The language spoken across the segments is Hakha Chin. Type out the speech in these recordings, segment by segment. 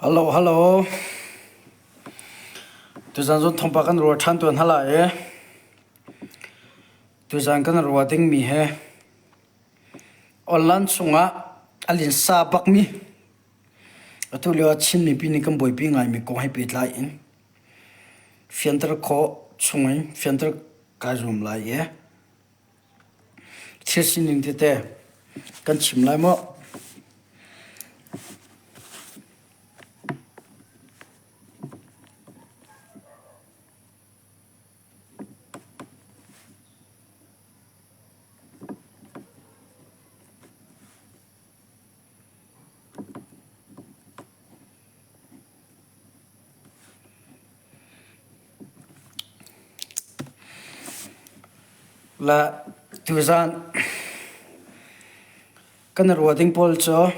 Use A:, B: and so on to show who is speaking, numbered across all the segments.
A: Hello, hello. Tuzan zong thawngpang kan ruah ṭhan tuan hala i tuzan kan ruah dingmi he online chungah a linsa bakmi atu lio ah Chin mipi nih kan buaipi ngaimi kong he pehtlai in fianter khawh chungin fianter kai zuam lai i Thil sining tete kan chim lai maw? Le tuzaan kan ruah ding pawl cu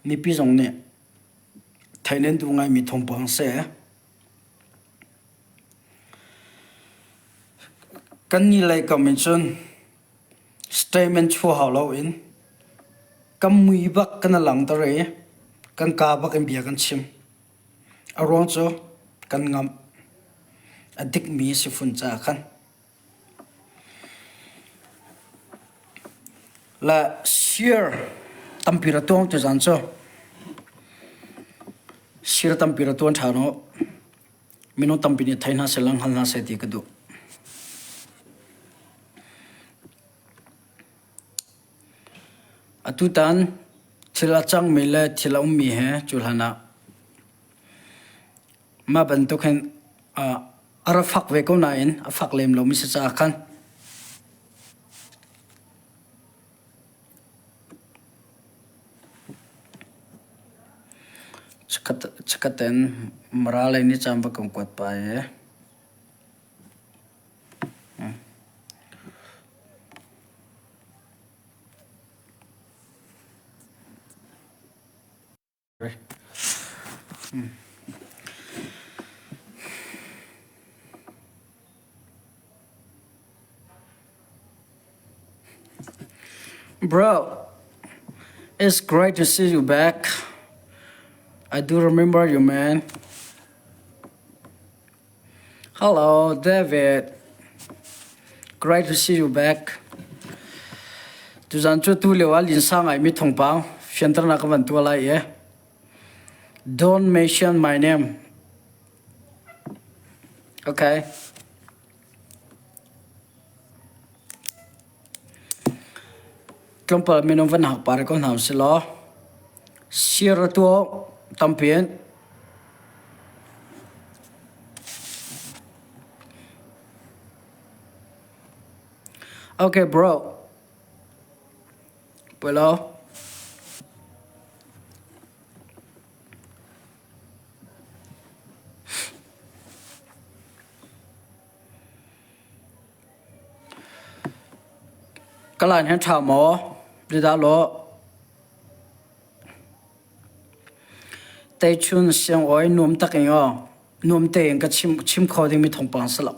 A: mipi zong nih theih nan duh ngaimi thawngpang si. Kan nih lei kam in cun statement chuah hau loin kan mui bak kan i langhter i kan kaa bak in bia kan chim. A ruang cu kan ngamh. A dikmi si fun caah khan. Le sir tampi ra tuang tuzaan cu. Sir tampi ra tuan ṭhan u. Minung tampi nih thei hna seh le hngal hna seh ti ka duh. Atutan thil a cangmi le thil a ummi he cu hlan ah mah bantuk hin a ra fak ve ko nain a fak lem lomi si caah khan chikkhat tein Mara lei nih caan va kan kuat pah i Bro, it's great to see you back. I do remember you, man. Hello, David. Great to see you back. Tuzan cu tu lio ah linsa ngaimi thawngpang fianternak ka van tuah lai i Don't mention my name. Okay. Tlawmpal minung van hak pare ko hna usih law sir a tuah tampi in Okay bro. Pelo. Ka line hin ṭha maw? Zeidah lawh? Teichun siangawi nuam tak in aw nuam tein ka chim chim kho dingmi thawngpang si lo.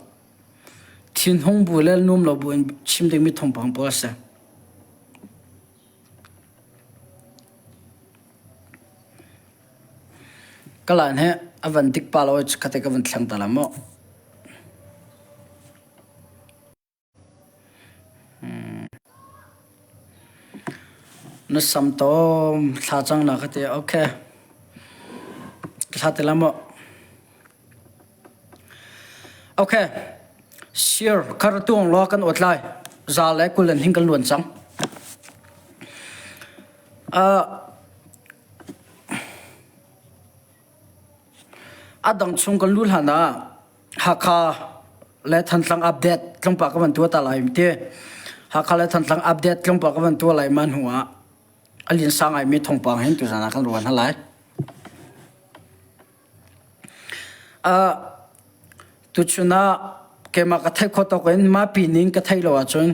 A: Thinhung bu le nuam lo bu in chim dingmi thawngpang pawl a si. Ka line hi a van dik pa lo i chikkhat te ka van thleng ta la maw. Na sam tawm thla cang na ka ti. Okay. Ka thla te la maw. Okay. Sir, khar tuang law kan awt lai. Za le kul an hing kan luan cang. Uh, A dang chung kan luh hlan ah Hakha le Thantlang update tlawmpal ka van tuah ta lai ti. Hakha le Thantlang update tlawmpal ka van tuah lai ma hnu ah a linsa ngaimi thawngpang hin tuzan ah kan ruah hna lai. Uh, tuchun ah keimah ka theih khawh tawk in mah pi ning ka theih lo ahcun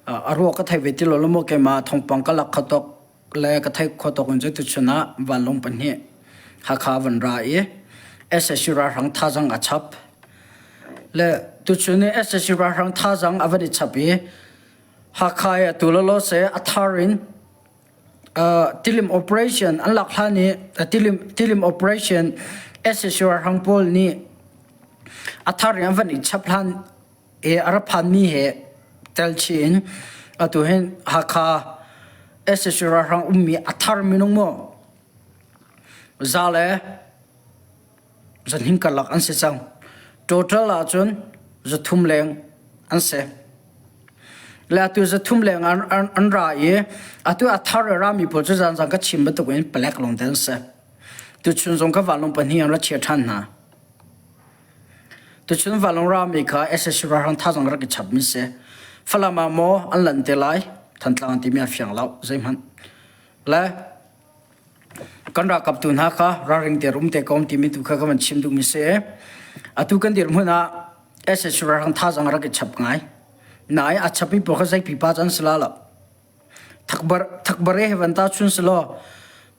A: a ruak ka thei ve ti lo lo maw keimah thawngpang ka lak kho tawk le ka theih khawh tawk in cu tuchun ah vanlawng pahnih Hakha van ra i SSU ralhrang thazang a chap le tuchun i SSU ralhrang thazang a van i chap i Hakha i atu lawlaw se a thar in. Tilim operation an lak hlan i tilim operation sac ralhrang pawl nih a thar in an van i chap hlan i a ra phanmi he tel chih in atu hin Hakha sac ralhrang ummi a thar minung maw za le zanhing karlak an si cang. Total ahcun 300 leng an si. Le atu 300 leng an, an, an ra i atu a thar i rami pawl cu zanzang ka chim bantuk in palek lawng te an si. Tuchun zong ka vanlawng pahnih an ra chia ṭhan hna. Tuchun vanlawng rami kha SSC ralhrang thazang rak i chap mi si. Falam ah maw an lan te lai? Thantlang an timi a fiang lo zeihmanh. Le Kan ralkaptu hna kha ralring te rum te ko timi tu kha ka van chim duhmi si. Atu kan dirhmun ah SSC ralhrang thazaang rak i chap ngai. Nain a chapmi pawl kha zei pipa cu an si la lo. Thakbar thakbare he van ta chun si law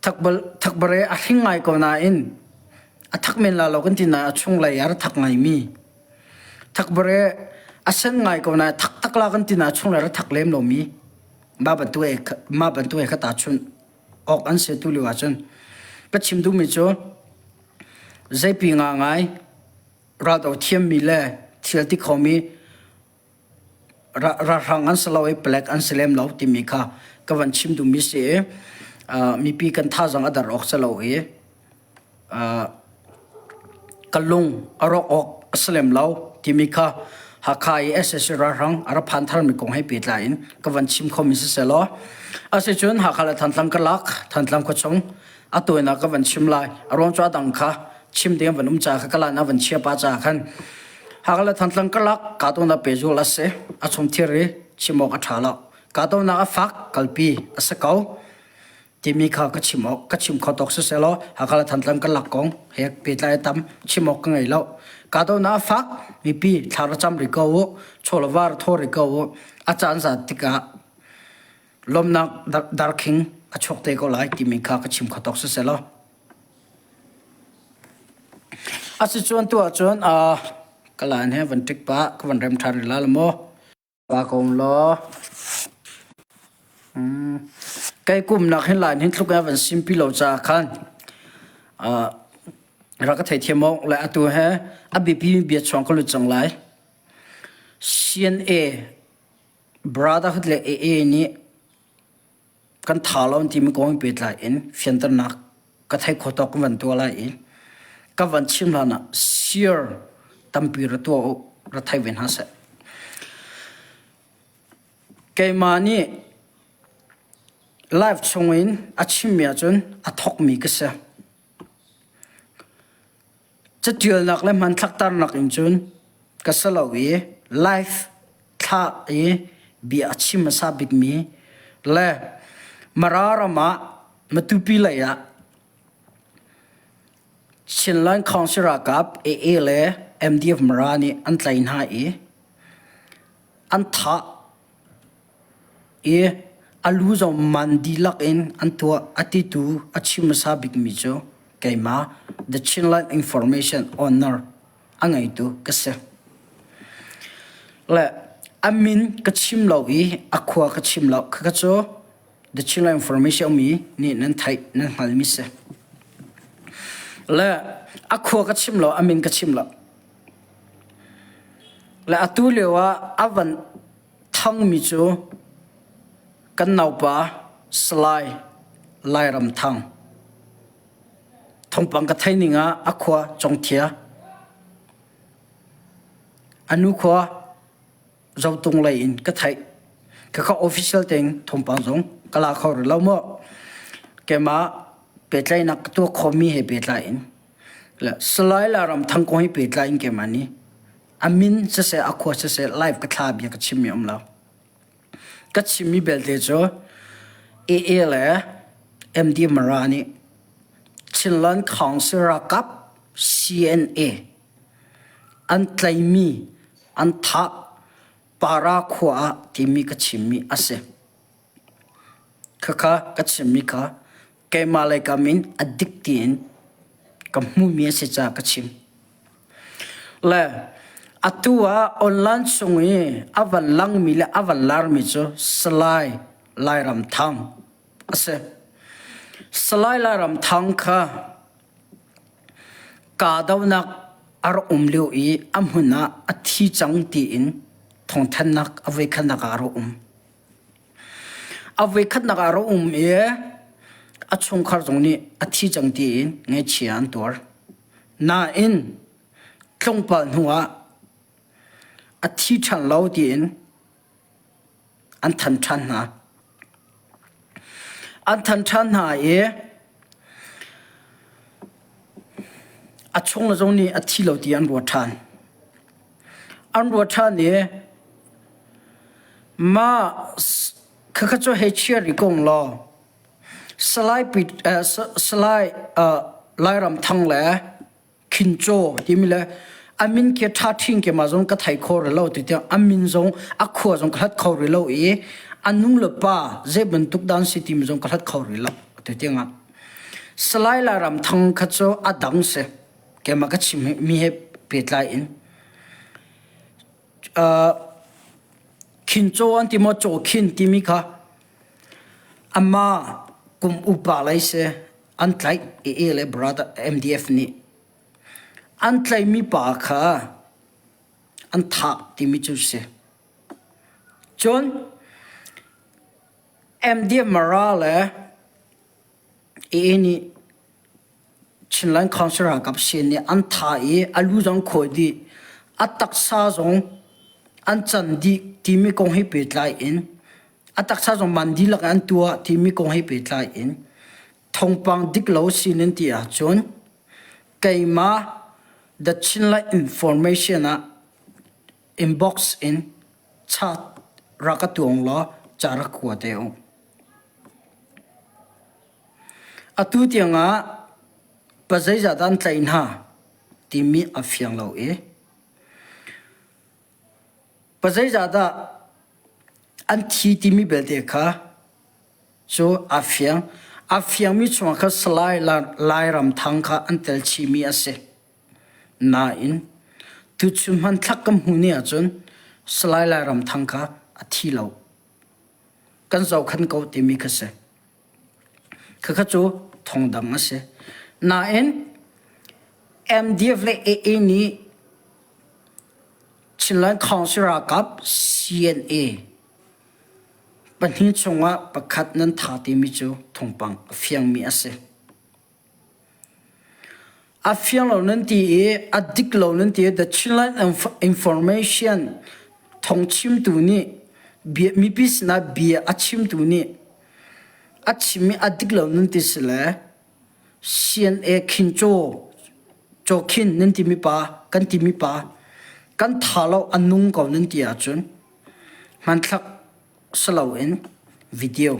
A: thakbal thakbare a hring ngai ko nain a thak men la lo kan ti nain a chunglei a ra thak ngaimi. Thakbare a sen ngai ko nain thak tak la kan ti nain a chunglei a ra thak lem lomi. Mah bantuk mah bantuk he kha ta chun awk an si tu lio ahcun ka chim duhmi cu zeipi nga ngai raldo thiammi le thil ti khomi ralhrang an si lo i palek an si lem lo timi kha ka van chim duhmi si i mipi kan thazang a dar awk si lo i Ka lung a rawk awk a si lem lo timi kha Hakha i sac ralhrang a ra phan tharmi kong he pehtlai in ka van chim khomi siseh law asicun Hakha le Thantlang ka lak Thantlang khuachung a tawinak ka van chim lai. A ruang cu a dang kha chim ding van um ca kha ka lan a van chia pa ca khan Hakha le Thantlang ka lak kahdohnak pehzul a si. A chung thilri chim awk a ṭha lo. Kahdohnak a fak kalpi a si ko. Timi kha ka chim awk ka chim kho tawk siselaw Hakha le Thantlang kan lak kong he pehtlai tam chim awk ka ngei lo. Kahdohnak a fak mipi thla ra cam rih ko u, chaw le va ra thaw rih ko u. A caan zat tikah lawmnak darkhing a chuak te ko lai timi kha ka chim kho tawk siselaw. Asicun tu ahcun uh, ka line he van tik pah ka van rem ṭhan rih la maw? Pa ko law. Kai kumnak hin lain hin tluk in van simpi lo caah khan uh, rak ka theithiam awk le atu he a biapi bia chuang ka lut cang lai. CNA Brotherhood le AA nih kan tha lo timi kong pehtlai in fianternak ka theih khawh tawk kan van tuah lai i ka van chim hlan ah share tampi ra tuah u ra thei ve hna seh. Keimah nih live chungin a chimmi ahcun a thawkmi ka si. Catialnak le hmanthlak tarnak in cun ka si lo i live thlah i bia a chim hmasa bikmi le Mara ram ah Matupi lei ah Chinland Council ralkap AA le MDF Mara nih an tlaih hna i an thah i a lu zong man dihlak in an tuah a titu a chim hmasa bikmi cu keimah The Chinland Information Owner a ngeitu ka si. Le a min ka chim lo i a khua ka chim lo khakha cu The Chinland Information mi nih nan theih nan hngalmi si. Le a khua ka chim lo a min ka chim lo. Le atu lio ah a van thangmi cu kan naupa Salai Lairam Thang. Thawngpang ka theih ning ah a khua Congthia. A nu khua Zotung lei in ka theih. Khakha official tein thawngpang zong ka la kho rih lo maw. Keimah pehtlaihnak ka tuah khawhmi he pehtlai in Le Salai Lairam Thang kong hi pehtlai in keimah nih a min siseh a khua siseh live ka thla bia ka chimmi um lo. Ka chimmi belte cu AA le MD Mara nih Chinland Council ralkap CNA an tlaimi an thah Para khua ah timi ka chimmi a si. Khakha ka chimmi kha keimah lei kam in a dik tiin ka hmuhmi a si caah ka chim. Le atu ah online chung i a van langmi le a van larmi cu Salai Lairam Thang a si. Salai Lairam Thang kha kahdohnak a rak um lio i a hmun ah a thi cang tiin thawngthanhnak a voikhatnak ah a rak um. A voikhatnak ah a rak um i a chungkhar zong nih a thi cang tiin ngaihchia an tuar. Nain tlawmpal hnuah a thi ṭhan lo tiin an than ṭhan hna. An than ṭhan hna i a chung le zong nih a thi lo ti an ruat ṭhan. An ruat ṭhan i mah khakha cu hei chia rih ko law Salai, Salai Lairam Thang le Khin Caw timi le a min khi ṭha ṭhin ke ma zong ka thei kho rih lo ti tiang a min zong a khua zong ka hlat kho rih lo i a nu le pa zei bantuk dan si timi zong ka hlat kho rih lo ti tiang ah Salai Lairam Thang kha cu a dang si keimah ka chim mi he pehtlai in Khin Caw an ti maw Caw Khin timi kha amah kum upa lei si an tlaih i le brother MDF nih an tlaihmi pa kha an thah timi cu si. Cun MDF Mara le AA nih Chinland Council ralkap sin nih an thah i a lu zong khawi dih, a taksa zong an can dih timi kong he pehtlai in a taksa zong man dihlak in an tuah timi kong he pehtlai in thawngpang dik lo si nan ti ahcun keimah The Chinland Information ah inbox in chat rak ka tuang law ca rak kua te u. Atu tiangah pa zeizah dah an tlaih hna timi a fiang lo i pa zeizah dah an thi timi belte kha cu a fiang. A fiangmi chungah khan Salai Lairam Thang kha an tel chihmi a si. Nain, tuchun hmanthlak kan hmuh ni ahcun Salai Lairam Thang kha a thi lo. Kan zohkhan ko timi kha si. Khakha cu thawngdang a si. Nain, MDF le AA nih Chinland Council ralkap CNA Pahnih chungah pakhat nan tha timi cu thawngpang a fiangmi a si. A fiang lo nan ti i a dik lo nan ti i The Chinland Information thawngchimtu nih bia, mipi sinah bia a chimtu nih a chimmi a dik lo nan ti si le CNA khin caw caw khin nan timi pa kan timi pa kan tha lo a nung ko nan ti ahcun Hmanthlak si loin video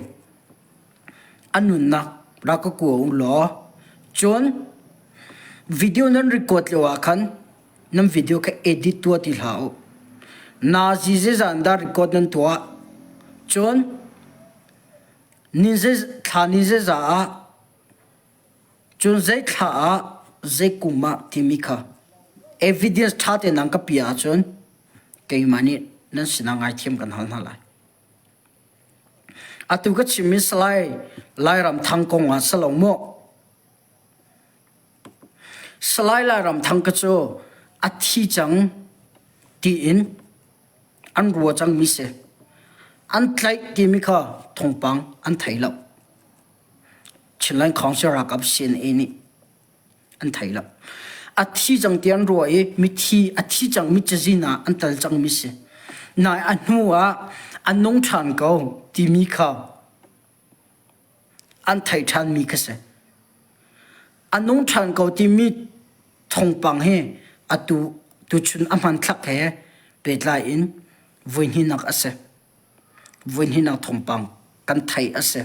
A: a nunnak rak ka kua u law cun video nan record lio ah khan nan video kha edit tuah ti hlah u. Nazi zeizah dah record nan tuah? Cun ni thla ni zeizah ah cun zei thla ah zei kum ah timi kha evidence ṭha tein nan ka piah ahcun keimah nih nan sinah ngaithiam kan hal hna lai. Atu ka chimmi Salai Lairam Thang kong ah si lo maw? Salai Lairam Thang ka cu a thi cang tiin an rua cangmi si. An tlaih timi kha thawngpang an thei lo. Chinland Council ralkap CNA nih an thei lo. A thi cang ti an ruah i mithi a thi cang mi cazin ah an tel cangmi si. Nai a hnu ah a nung ṭhan ko timi kha an thei ṭhanmi kha si. A nung ṭhan ko timi thawngpang hi atu tuchun a hmanthlak he pehtlai in voihnihnak a si. Voihnihnak thawngpang kan theih a si.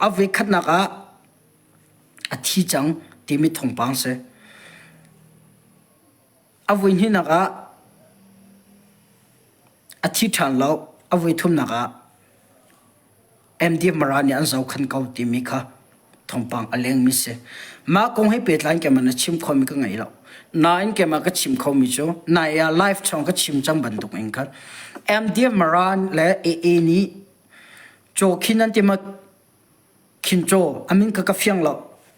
A: A voikhatnak ah a thi cang timi thawngpang si. A voihnihnak ah a thi ṭhan lo. A voithumnak ah MD Mara nih an zohkhan ko timi kha thawngpang a lengmi si. Mah kong he pehtlai in keimah na chim khomi ka ngei lo. Nain keimah ka chim khomi cu nai ah live chung ka chim cang bantuk in khan MD Mara le AA nih Cawkhin an ti ma? Khin Caw a min kha ka fiang lo.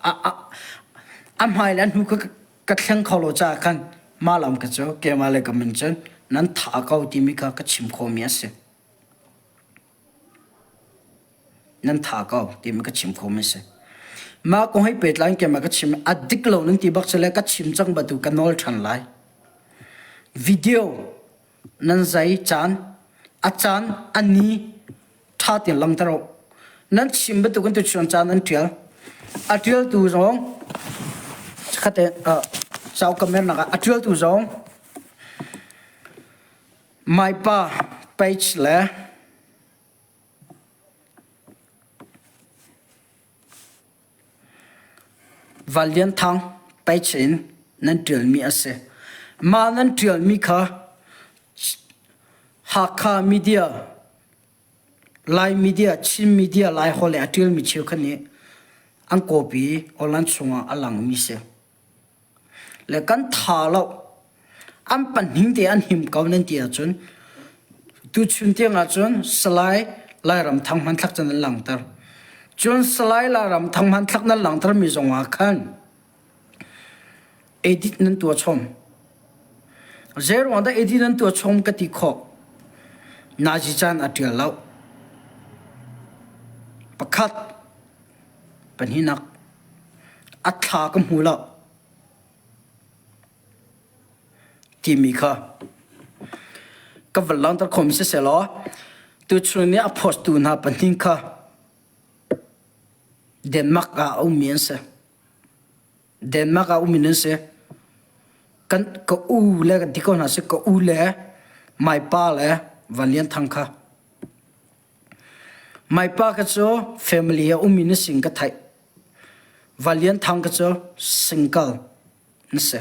A: A, a, a hmai le a hnu kha ka thleng kho lo caah khan mah lam kha cu keimah le ka min cun nan tha ko timi kha ka chim khawhmi a si. Nan tha ko timi ka chim khawhmi a si. Mah kong he pehtlai in keimah ka chim a dik lo nan ti bak si le ka chim cang batu ka nawl ṭhan lai. Video nan zai caan a caan a ni ṭha tein langhter u. Nan chim bantukin tuchun caan an ṭial. A ṭialtu zong chikkhat te uh, cauk ka mernak ah a ṭialtu zong Maipa page le Val Lian Thang page in nan ṭialmi a si. Mah nan ṭialmi kha Hakha media, Lai media, Chin media, Laiholh le a ṭialmi cheukhat nih an copy online chungah a langmi si. Le kan tha lo. An pahnih te an him ko nan ti ahcun tuchun tiang ahcun Salai Lairam Thang hmanthlak cu nan langhter. Cun Salai Lairam Thang hmanthlak nan langhtermi zong ah khan edit nan tuah chom. Zeiruang dah edit nan tuah chom ka ti khawh? Nazi caan a ṭial lo. Pakhat, pahnihnak, a thla ka hmu lo timi kha ka van langhter khomi siseh law tuchun ni a post tu hna pahnih kha Denmark ah a ummi an si. Denmark ah ummi an si. Kan ka u le kan ti ko hna si ka u le my pa le Van Lian Thang kha My pa ka cu family a ummi na sing ka theih. Van Lian Thang ka cu single na si.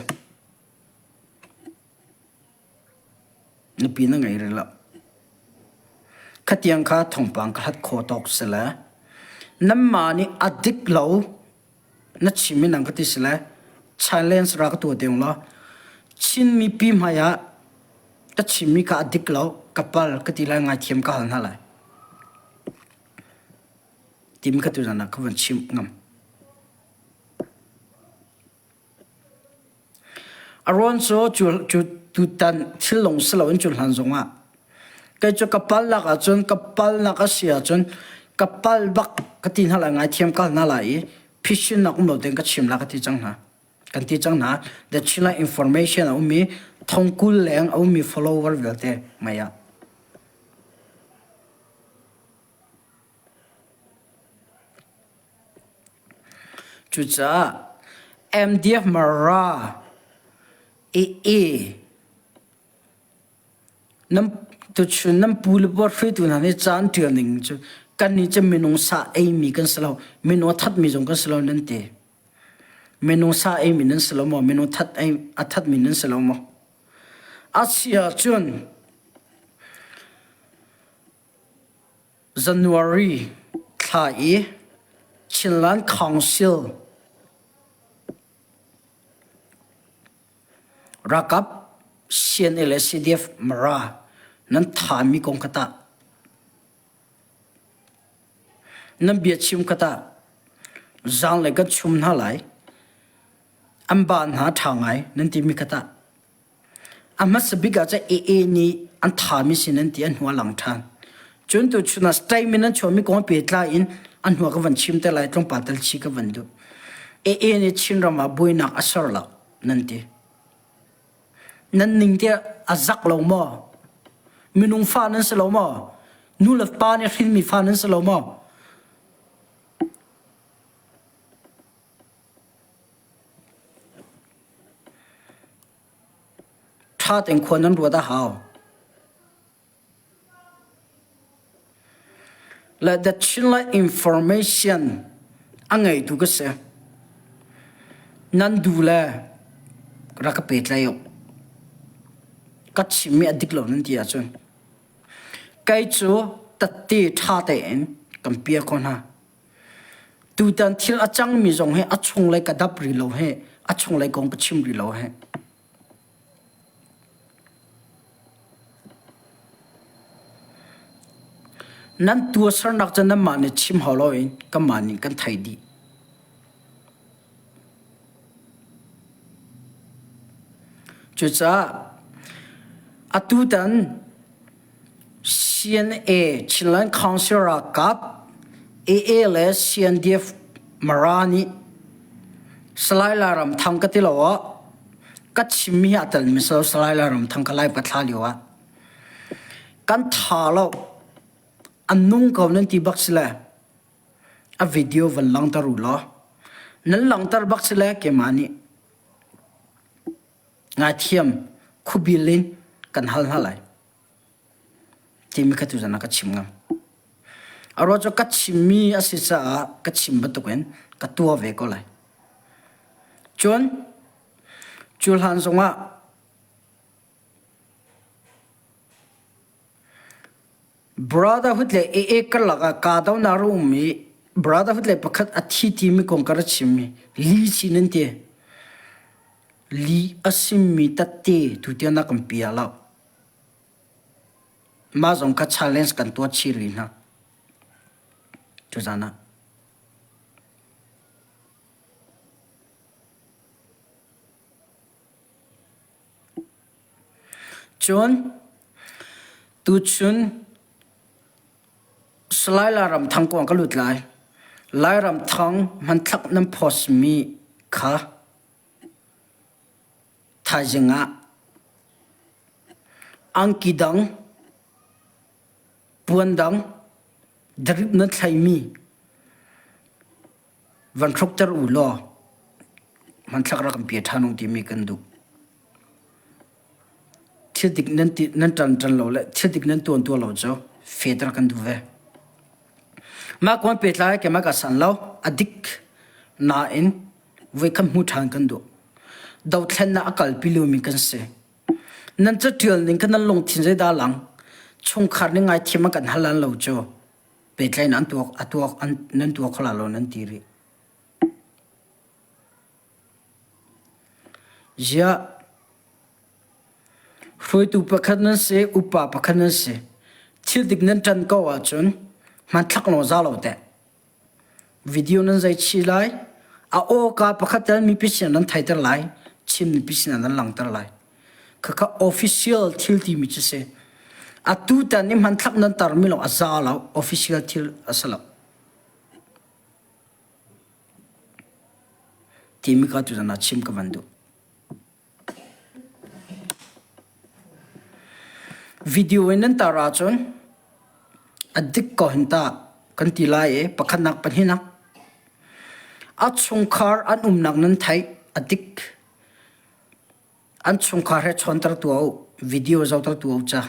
A: Nupi na ngei rih lo. Khatiang kha thawngpang ka hlat kho tawk si le nanmah nih a dik lo na chim i nang ka ti si le challenge ra ka tuah ding law Chin mipi hmai ah ka chimmi kha a dik lo ka pal ka ti lai ngaithiam ka hal hna lai timi kha tuzan ah ka van chim ngam. A rawn cu cu tutan thil lawng si loin cu hlan zongah kei cu ka palnak ahcun ka palnak a si ahcun ka pal bak ka ti hna lai ngaithiam ka hal hna lai i phisinnak um lo tein ka chim la ka ti cang hna. Kan ti cang hna. The Chinland Information a ummi thongkul leng a ummi follower vialte mei ah. Cucaah MDF Mara AA nan tuchun nan pu le puar hruaitu hna nih ca an ṭial ning cu kannih cu minung sa eimi kan si lo minung a thatmi zong kan si lo nan ti. Minung sa eimi nan si lo maw? Minung that ei a thatmi nan si lo maw? A si ahcun January thla i Chinland Council ralkap CNA le CDF Mara nan thami kong kha tah nan biachim kha tah zaanglei kan chum hna lai an ba hna ṭha ngai nan timi kha tah A hmasa bik ah cun AA nih an thami sin an ti an hnu a lang ṭhan. Cun tuchun ah statement an chuahmi kong pehtlai in an hnu ah ka van chim te lai tlawmpal tal chi ka van duh. AA nih Chinram ah buainak a ser lo nan ti. Nan ning te a zak lo maw? Minung fa nan si lo maw? Nu le pa nih hrinmi fa nan si lo maw? Ṭha tein khua nan ruat a hau. Le the Chinland information a ngeitu ka si. Nan du le rak ka petlai u. Ka chimmi a dik lo nan ti ahcun. Kei cu tatte ṭha tein kan pia ko hna. Tutan thil a cangmi zong hi a chunglei ka dap rih lo hi a chunglei kong ka chim rih lo hi. Nan tuahsernak cu nanmah nih chim hau loin kanmah nih kan theih dih. Cucaah atutan CNA Chinland Council ralkap AA le CNDF Mara nih Salai Lairamthang ka ti lo ah ka chimmi hi a telmi si lo Salai Lairamthang ka lai ka thla lio ah kan tha lo an nung ko nan ti bak si le A video van langhter u law nan langhter bak si le keimah nih ngaithiam khuabil in kan hal hna lai timi kha tuzan ah ka chim ngam. A ruah cu ka chimmi a si caah ka chim bantukin ka tuah ve ko lai. Cun cu hlan zongah Brotherhood le AA karlak ah kahdohnak a um i Brotherhood le pakhat a thi timi kong ka ra chimmi li si nan ti. Li a simmi tatte tutiang na kan pia lo. Mah zong kha challenge kan tuah chih rih hna. Tuzan ah. Cun tuchun Salai Lairamthang kong ka lut lai. Lairamthang hmanthlak nan post mi kha thaizing ah angki dang, puan dang, drip nan thlaimi van hrukter u law hmanthlak rak kan pe ṭhan u timi kan duh. Thil dik nan ti nan ṭan ṭan lo le thil dik nan tuan tuan lo cu feter kan duh ve. Mah kong pehtlai keimah ka san lo a dik nain voikhat hmu ṭhan kan duh. Dothlennak a kalpi liomi kan si. Nan caṭial ning kha nan lungthin zeidah lang chungkhar nih ngaithiam an kan hal lan lo cu pehtlaih in an tuak a tuak an nan tuak kho la lo nan ti rih. Ziah hruaitu pakhat nan si, upa pakhat nan si. Thil dik nan ṭan ko ahcun hmanthlak lawng za lo teh. Video nan zei chih lai, a awka pakhat tel mipi sinah nan theiter lai, Chin mipi sinah nan langhter lai. Khakha official thil timi cu si. Atu tan i hmanthlak nan tarmi lawng a za lo, official thil a si lo. Timi kha tuzan ah chim ka van duh. Video in nan tar ahcun a dik ko hin ta kan ti lai i pakhatnak pahnihnak a chungkhar an umnak nan theih a dik an chungkhar he chawnter tuah u video zohter tuah u ca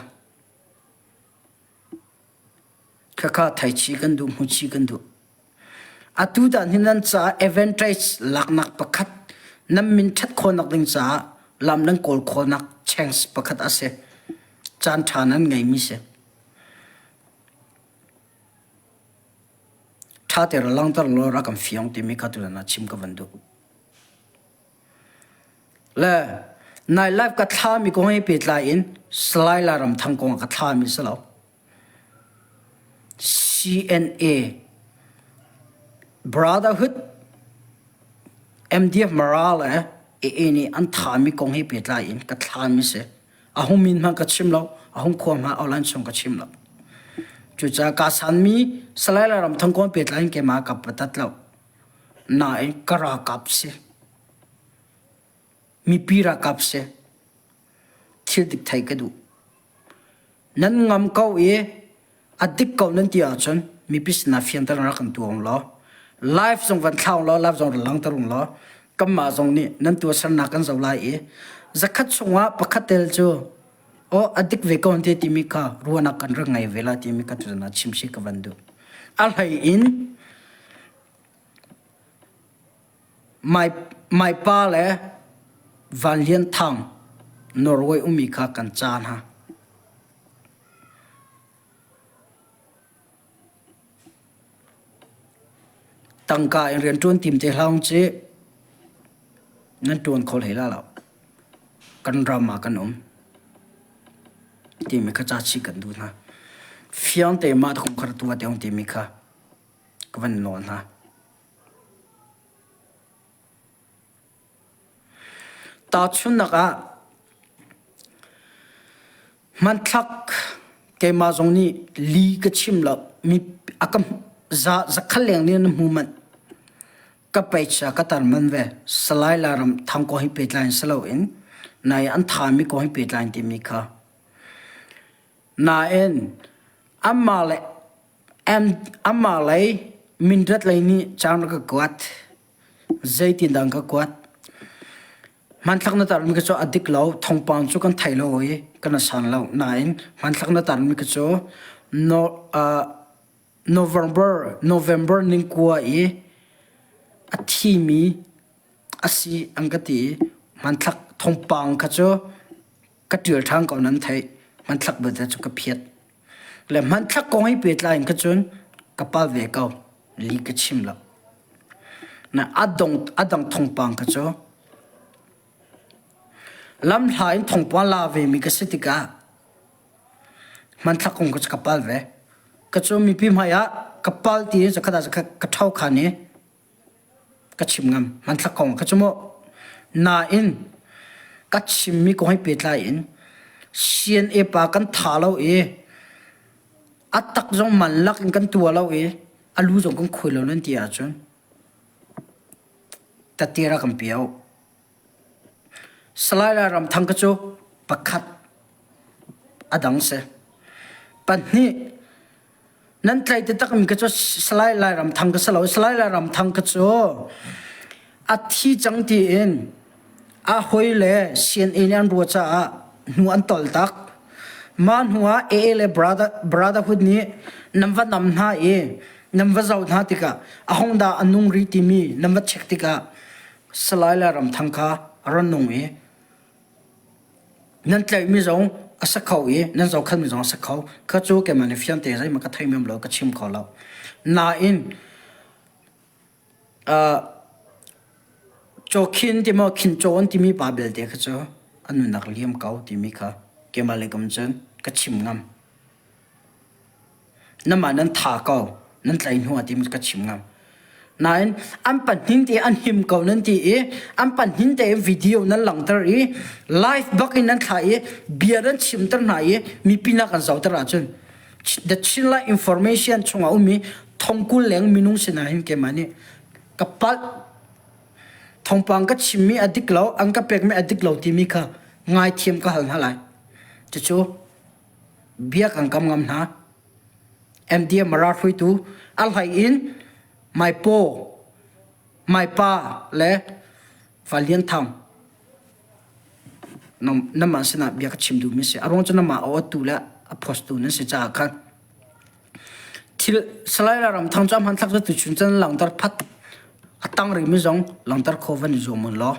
A: Khakha thaichi kan duh, hmuchi kan duh. Atu dan hi nan caah advantage laknak pakhat, nan min ṭhat khawhnak ding caah lam nan kawl khawhnak chance pakhat a si. Caan ṭha nan ngeimi si. Ṭha te ra langter law ra kan fiang timi kha tutan ah chim ka van duh. Le nai live ka thlami kong he pehtlai in Salai Lairamthang kong ah ka thlami si lo. CNA Brotherhood MDF Mara le AA nih an thami kong he pehtlai in ka thlami si. A hung min hmanh ka chim lo, a hung khua hmanh online chung ka chim lo. Cucaah ka sanmi Salai Lairamthang kong pehtlai in keimah ka patat lo. Nain ka ralkap si. Mipi ralkap si. Thil dik thei ka duh. Nan ngam ko i a dik ko nan ti ahcun mipi sinah fianter rak kan tuang law live zong van thlaung law live zong langter ung law kanmah zong nih nan tuahsernak kan zoh lai i zakhat chungah pakhat tel cu aw a dik ve ko te timi kha ruahnak kan rak ngei ve la timi ka tuzan ah chim si ka van duh. A hlei in My pa le Van Lian Thang Norway ummi kha kan ca hna. Tangka in rianṭuan tim te hlah ung ci nan ṭuan kho hlei la lo. Kan ram ah kan um timi kha ca chih kan duh hna. Fiang te mah kong kha tuah te timi kha ka van nawl hna. Tahchunhnak ah hmanthlak keimah zong nih li ka chim lo mi a ka za zakhat leng nih na hmu manh. Ka page ah ka tar man ve. Salai Lairam thang ko hi pehtlai in si loin nai an thami ko hi pehtlai in timi kha. Nain anmah le anmah lei mindat lei nih caan rak ka kuat. Zeitindah an ka kuat? Hmanthlak na tarmi ka cu a dik lo, thawngpang cu kan thei lo i kan san lo. Nain hmanthlak na tarmi ka cu no, uh, November November ningkua i a thimi a si an ka ti i hmanthlak thawngpang kha cu ka ṭial ṭhan ko nan theih. Hmanthlak belte cu ka phiat. Le hmanthlak kong he pehtlai in kha cun ka pal ve ko. Li ka chim lo. Na a dong a dang thawngpang kha cu lamhla in thawngpang la vemi ka si tikah hmanthlak kong ka pal ve. Ka cu mipi hmai ah ka pal ti zakhat ah zakhat ka ṭho khan i ka chim ngam. Hmanthlak kong ka cu mu. Nain ka chimmi kong he pehtlai in CNA pa kan tha lo i a tak zong man lak in kan tua lo i a lu zong kan khui lo nan ti ahcun tatira kan pio. Salai Lairamthang ka cu pakhat a dang si. Pahnih nan tlai taktakmi ka cu Salai Lairamthang ka si lo. Salai Lairamthang ka cu a thi cang tiin a hawi le CNA nih an ruah caah hnu an tol tak. Mah hnu ah AA le brother, Brotherhood nih nan va nam hna i nan va zoh hna tikah a hong dah a nung rih timi nan va check tikah Salai Lairamthang kha a ra nung i nan tlaihmi zong a si kho i nan zohkhanmi zong a si kho. Kha cu keimah nih fiangte zeihmanh ka thei mem lo, ka chim kho lo. Nain uh, Cawkhin ti maw khincaw an timi pa belte kha cu a nunnak liam ko timi kha keimah lei kam cun ka chim ngam. Namah nan tha ko, nan tlai hnu ah timi ka chim ngam. Nain an pahnin te an him ko nan ti i an pahnin te video nan langhter i live bak in nan thlah i bia nan chimter hna i mipi nak an zohter ahcun The Chinland Information chungah ummi thongkul leng minung sinah hin keimah nih ka palh thawngpang ka chimmi a dik lo an ka pekmi a dik lo timi kha ngaithiam ka hal hna lai. Cucu bia kan kam ngam hna. MDM Mara hruaitu a hlei in Maipaw, Maipa le Valian Thang namah sinah bia ka chim duhmi si. A ruang cu namah a awtu le a postu nan si caah khan thil Salai Ramthang cu a hmanthlak cu tuchun cun langter phat a tang rihmi zong langter kho van i zuam law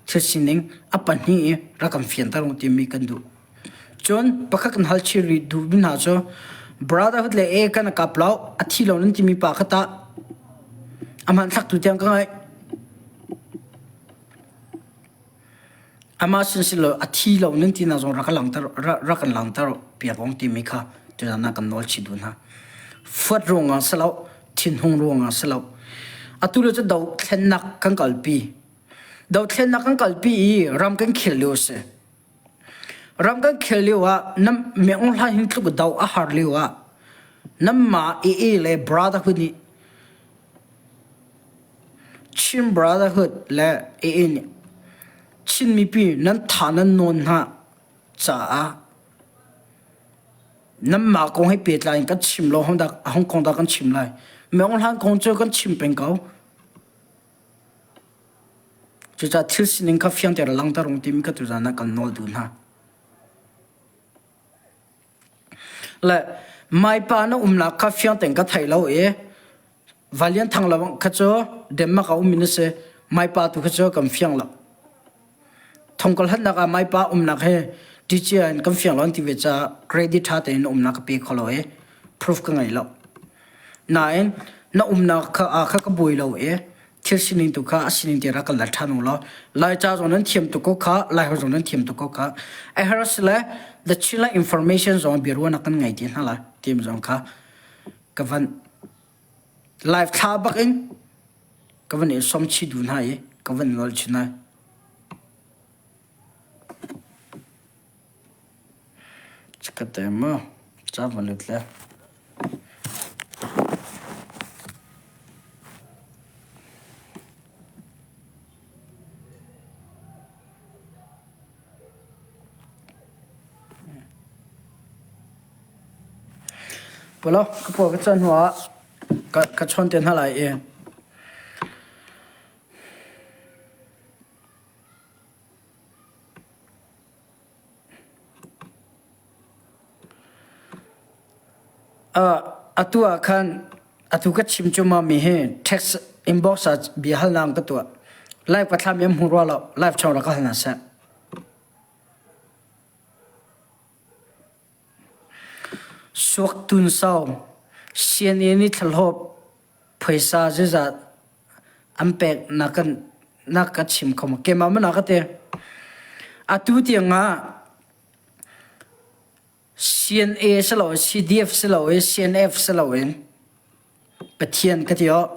A: thil sining a pahnih i rak kan fianter u timi kan duh. Cun pakhat kan hal chin rih duhmi hna cu Brotherhood le A kan kap lo a thi lo nan timi pa kha tah a hmanthlak tu tiang ka ngaih. Amah sin si lo a thi lo nan ti nak zong rak langter rak kan langter piak ong timi kha tuzan ah kan nawl chih duh hna. Fuat ruangah si lo thinhung ruangah si lo atu le cu dothlennak kan kalpi. Dothlennak kan kalpi i ram kan khel lio a si. Ram kan khel lio ah nam Meng Hla hin tluk do a har lio ah nanmah AA le Brotherhood nih Chin Brotherhood le AA nih Chin mipi nan tha nan nawn hna caah nanmah kong he pehtlai in kan chim lo Hong Kong dah kan chim lai. Meng Hlan kong cu kan chim peng ko. Cucaah thil sining kha fiangter langhter ung timi kha tuzan ah kan nawl duh hna. Le Maipa na umnak kha fiang tein ka thei lo i Valian Thang lo kha cu Denmark ah ummi na si. Maipa tu kha cu kan fiang lo. Thongkal hatnak ah Maipa umnak he ṭicia in kan fiang lo an ti ve caah credit ṭha tein na umnak ka pe kho lo i proof ka ngei lo. Nain na umnak kha ah kha ka buai lo i thil sining tu kha a sining te rak kan la ṭhan u law Laica zong nan thiam tuk ko kha Laiholh zong nan thiam tuk ko kha a herh si le. The Chinland Information zong biaruahnak kan ngei ti hna lai tim zong kha ka van live thla bak in ka van i som chi du hna i ka van nawl chin lai. Chikkhat te mu ca van lut le. Polo ka paw ka chan hnu ah ka ka chawn te hna lai i Atu ah khan atu ka chim cuahmahmi hi text inbox ah bia halnak ka tuah. Live ka thlahmi an hmu rua lo. Live chung rak ka hal hna seh. Suak tun sau CNA nih thlahlawp phaisa zeizat an pek na kan na ka chim kho maw? Keimah maw na ka ti? Atu tiang ah CNA si lo CDF si lo i CNF si loin Pathian ka ti awh.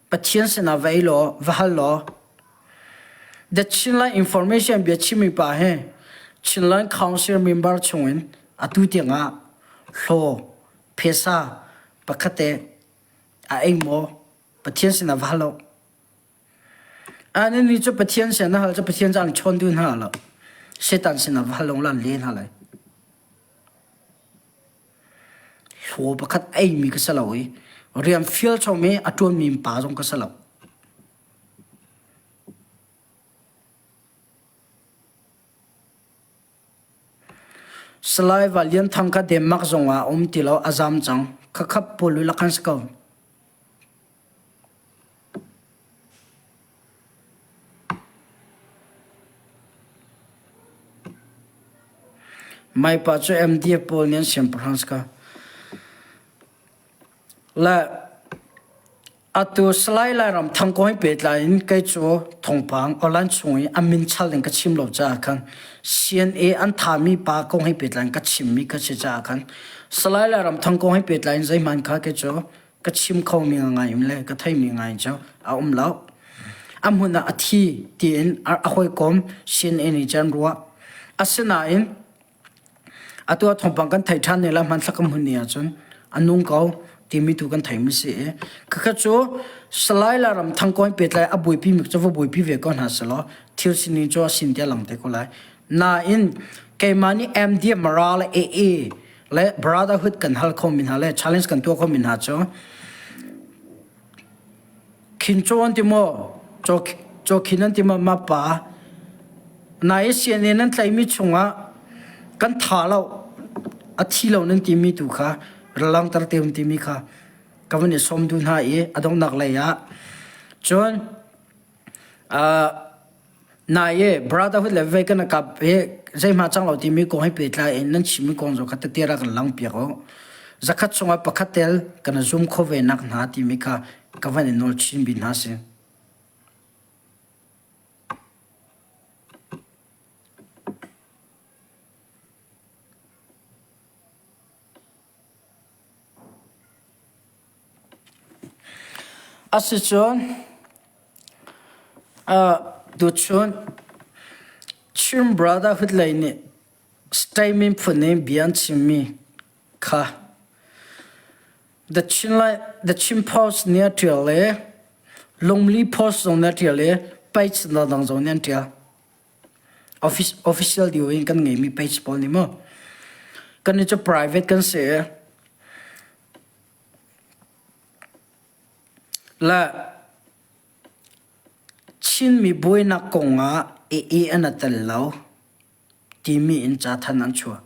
A: Pathian sinah va ei law, va hal law The Chinland Information bia chimmi pa hi Chinland Council member chungin atu tiangah hlaw phesa pakhat te a ei maw? Pathian sinah va hal lo. Ani nih cu Pathian sin na hal cu Pathian cu an chawn duh hna lo. Satan sinah va hal lawng lan le hna lai. Hlaw pakhat eimi ka si lo i rian fial chom i a ṭuanmi pa zong ka si lo. Salai Valian Thang kha Denmark zongah a um ti lo, a zam cang. Khakha pawl lila khan si ko. Maipa cu MDF pawl nih an siangpahrang si ka. Le atu Salai Lairam Thang kong he pehtlai in kei cu thawngpang online chung i a min chal in ka chim lo caah khan CNA an thami pa kong he pehtlai in ka chimmi ka si caah khan Salai Lairam Thang kong he pehtlai in zeihmanh kha kei cu ka chim khomi ngai um le ka theimi ngai cu a um lo. A hmun ah a thi tiin a hawikom sin in i can ruah. Asinain atu ah thawngpang kan thei ṭhan ne la hmanthlak kan hmun ni ahcun a nung ko timi tu kan theimi si i khakha cu Salai Lairam Thangkawn pehtlai a buaipi mi cu va buaipi ve ko hna selaw thil sining cu a sin tiah lang te ko lai. Nain keimah nih MD Mara le AA le brotherhood kan hal khomi hna le challenge kan tuah khomi hna cu khin chaw an ti maw chaw khin an ti maw ma pa nai CNA nan tlaimi chungah kan tha lo a thi lo nan timi tu kha langter te um timi kha ka van i som du hna i a donghnak lei ah cun Nai i brotherhood le vei kan kap hi zeihmah cang lo timi kong he pehtlai in nan chimmi kong zong kha tete rak kan langpiak u. Zakhat chungah pakhat tel kan zum kho ve nak hna timi kha ka van in nawl chin bi hna si. Asicun tuchun Chin Brotherhood lei nih statement phun in bia an chimmi kha The Chin Post nih a ṭial i Lungli Post zong nih a ṭial i page dangdang zong nih an ṭial. Official deuh in kan ngeimi page pawl nih maw kannih cu private kan si i Le Chinmi buainak kongah AA an i tel lo timi in cathanh an chuah.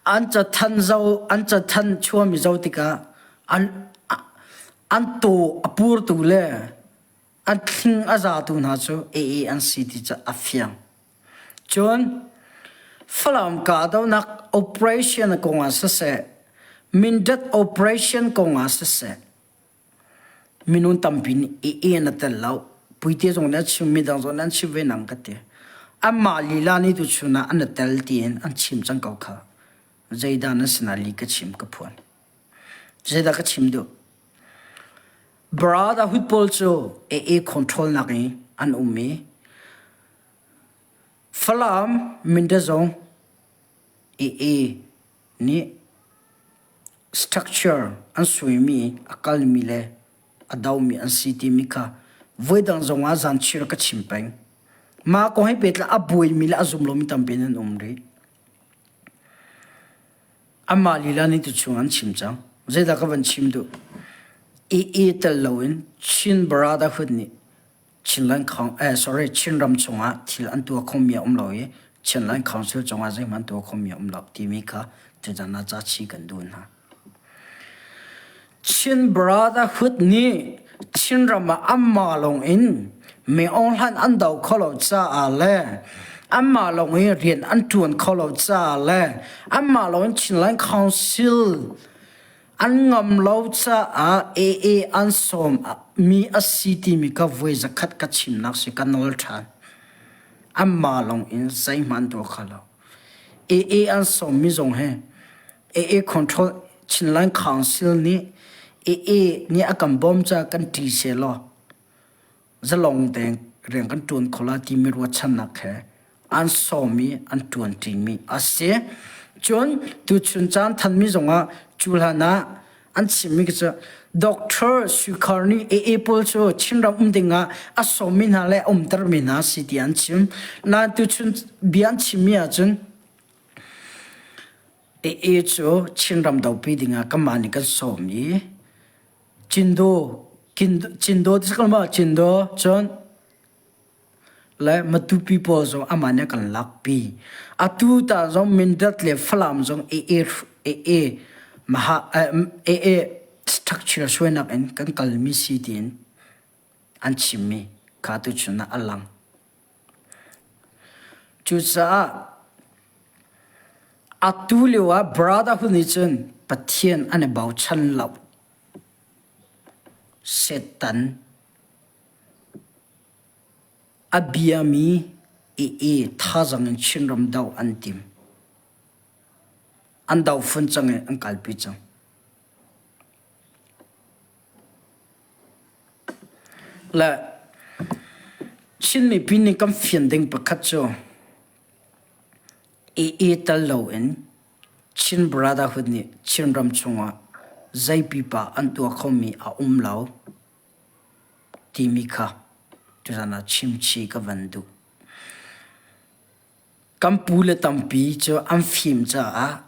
A: An cathanh zo an cathanh chuahmi zoh tikah an an taw a purtu le an thling a zatu hna cu AA an si ti cu a fiang. Cun Falam kahdohnak operation kongah siseh, Mindat operation kongah siseh, minung tampi nih i en a tel lo. Puite zong nih a chim, midang zong nih an chim ve nang ka ti. Anmah lila nih tuchun ah an i tel tiin an chim cang ko kha. Zeidah nan sinah li ka chim ka phuan. Zeidah ka chim duh? Brotherhood pawl cu AA control nak i an um i Falam Mindat zong AA nih structure an suaimi a kalmi le a domi an si timi kha voidang zongah zanchir ka chim peng. Mah kong he pehtlai a buaimi le a zum lomi tampi nan um rih. Amah lila nih tuchung an chim cang. Zeidah ka van chim duh? AA tel loin Chin Brotherhood nih Chinland eh, sorry, Chinram chungah thil an tuah khomi a um lo i Chinland Council cungah zeihmanh an tuah khomi a um lo timi kha tuzan ah ca chi kan duh hna. Chin Brotherhood nih Chinram ah anmah lawng in Min Aung Hlaing an do kho lo caah le anmah lawng in rian an ṭuan kho lo caah le anmah lawng in Chinland Council an ngam lo caah AA an sawm mi a si timi ka voi zakhat ka chimnak si ka nawl ṭhan. Anmah lawng in zeihmanh an tuah kho lo. AA an sawm mi zong hi AA control Chinland Council nih AA nih a kan bawm caah kan ṭi sehlaw zalong tein rian kan ṭuan kho lai timi ruahchannak he an sawm i an ṭuanṭimi a si. Cun tuchun caan thanmi zongah cu hlan ah an chimmi cu Doctor Sukhar nih AA pawl cu Chinram um dingah a sawmmi hna le a umtermi hna si ti an chim. Nain tuchun bia an chimmi ahcun AA cu Chinram dopi dingah kanmah nih kan sawm i Cindo Cindo ti si ko ma Cindo cun le Matupi pawl zong amah nih a kan lakpi. Atu ta zong Mindat le Falam zong AA AA maha AA structure suainak in kan kalmi si tiin an chimmi kha tuchun ah a lang. Cucaah atu lio ah brotherhood nih cun Pathian an i bochan lo. Satan A biami i thazaang in Chinram doh an tim. An do fun cang i an kalpi cang. Le Chin mipi nih kan fian ding pakhat cu AA tel loin Chin Brotherhood nih Chinram chungah zei pipa an tuah khomi a um lo. timi kha tuzan ah chimchih ka van duh. Kan pule tampi cu an fim caah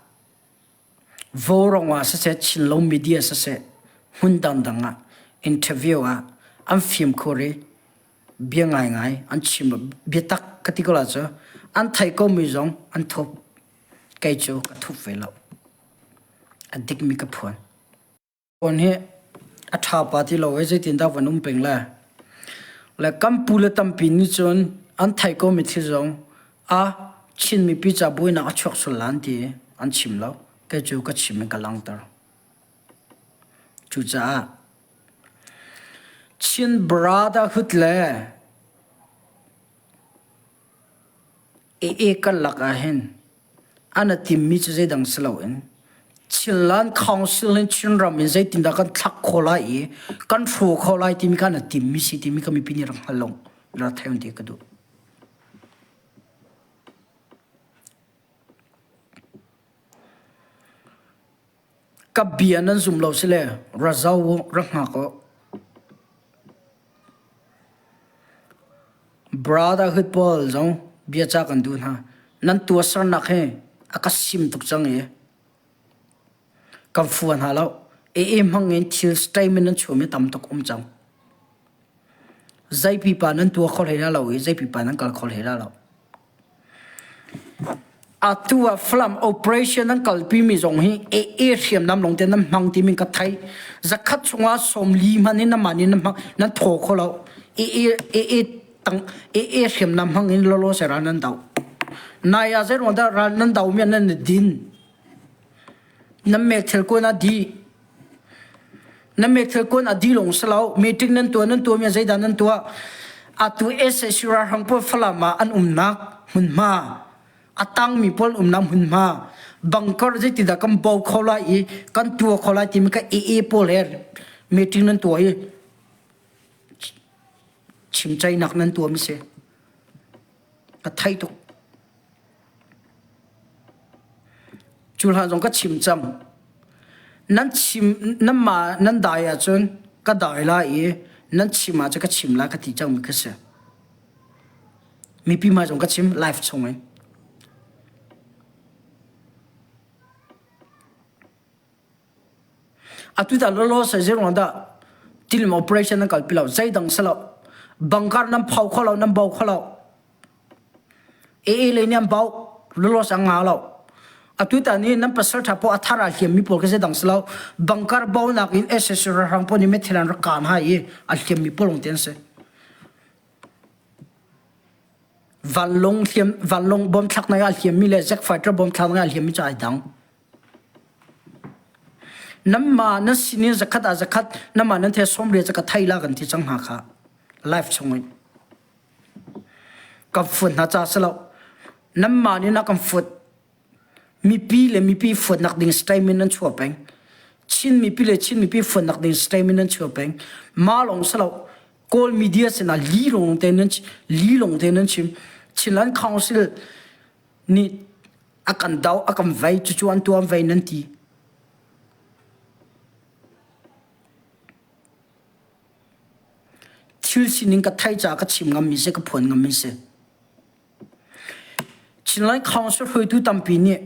A: vaurawng ah siseh, Chinlo media siseh, hmun dangdang ah interview ah an fimkhur i bia ngaingai an chim biatak ka ti ko la cu an theih komi zong an thup. Kei cu ka thup ve lo. A dikmi ka phuan. Phone hi a ṭha pa ti lo i zeitindah van um peng le le kan pule tampi nih cun an theih komi thil zong a Chin mipi ca buainak a chuak sual lan ti an chim lo. Kei cu ka chim in ka langhter. Cucaah Chin Brotherhood le AA karlak ah hin an a timmi cu zeidang si loin Chinland Council in Chinram in zeitindah kan thlak khawh lai i kan hraw khawh lai timi kha an a timmi si timi ka mipi nih rak hngal lo rak thei ti ka duh. Ka bia nan zum lo si le ra zau u, ra hngak u. Brotherhood pawl zong bia ca kan duh hna. Nan tuahsernak hi a ka sim tuk cang i kan fua hna lo. AA hmang in thil statement nan chuahmi tam tuk um cang. Zei pipa nan tuah kho hlei la lo i zei pipa nan kal kho hlei la lo. Atu ah Falam operation an kalpimi zong hi AA hriamnam lawng te nan hmang timi ka theih. Zakhat chungah 40 hmanh in namah nih nan hmang nan thaw kho lo. AA AA tang AA hriamnam hmang in lolo se ral nan do. Nai ah zeiruang dah ral nan do mi nan din. Nan meithal kuan a di. Nan meithal kuan a di lawng si lo. Meeting nan tuah nan tuah mi zeidah nan tuah. Atu SAC ralhrang pawl Falam ah an umnak. hmunhma a tangmi pawl umnak hmunhma bunker zeitidah kan bo kho lai i kan tuah kho lai timi ka AA pawl he meeting nan tuah i chimceihnak nan tuah mi si. Ka thei tuk. Cu hlan zong ka chim cang. Nan chim nan mah nan dai ahcun ka dai lai i nan chim ahcun ka chim lai ka ti cangmi ka si. Mipi hmai zong ka chim live chung in. Atu ta lawlaw sai zei ruang dah tilim operation nan kalpi lo zeidang si lo bangkar nan phau kho lo nan bo kho lo AA lei nih an bauh lawlaw an ngah lo atu ta ni nan pasal tha pawl a thar ah hliam mi pawl ka zeidang si lo bangkar bo nak in SSC ralhrang pawl nih methil an rak kaan hai i a hliam mi pawl lawng te an si vanlawng hliam vanlawng bom thlak nak ah hliam mi le jet fighter bom thlak nak ah hliam mi cu ai dang Nanmah nan sinin zakhat ah zakhat nanmah nan the sawmriat cu ka thei la kan ti cang hna kha life chung in kan fuat hna ca si lo nanmah nih na kan fuat mipi le mipi fuatnak ding statement nan chuah peng Chin mipi le Chin mipi fuatnak ding statement nan chuah peng mah lawng si lo Kawl media sinah li lawng te nan li lawng te nan chim Chinland Council nih a kan do a kan vei cucu an tuam vei nan ti thil sining ka thei caah ka chim ngammi si ka phuan ngammi si Chinland Council hruaitu tampi nih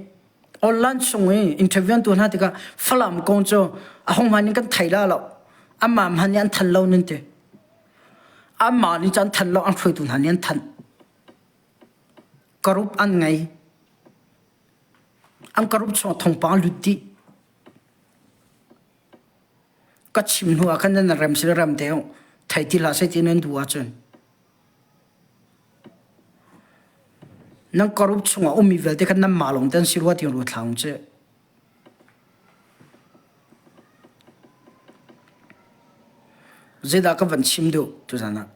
A: online chung i interview an tuah hna tikah Falam kong cu a hong hman in kan thei la lo amah hman nih an than lo nan ti amah nih cu an than lo an hruaitu hna nih an thanh Karup an ngei. An karup chungah thawngpang lut dih. Ka chim hnu ah khan nan rem si rem te u. Thei ti hlah seh ti nan duh ahcun. Nan karup chungah ummi vialte khan nan mah lawng te an si rua ti ruat hlah ung ci. Zeidah ka van chim duh tuzan ah?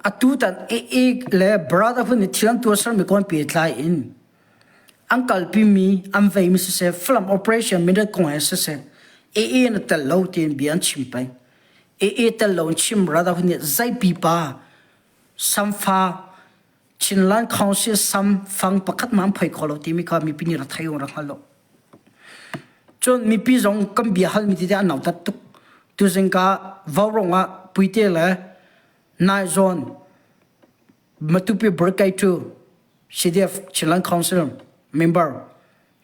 A: Atutan AA le Brotherhood nih thil an tuahsermi kong pehtlai in an kalpimi an veimi siseh, Falam Operation Mindat kong he siseh, AA na tel lo tiin bia an chim peng. AA tel lo in chim Brotherhood nih zei pipa samfa Chinland Council sam fang pakhat hmanh an phoi kho lo timi kha mipi nih rak thei rak hngal lo. Cun mipi zong kan bia halmi tete an nautat tuk. Tuzing ka Vaurawng ah Puite le Naizawn Matupi Brigade 2 CDF Chinland Council member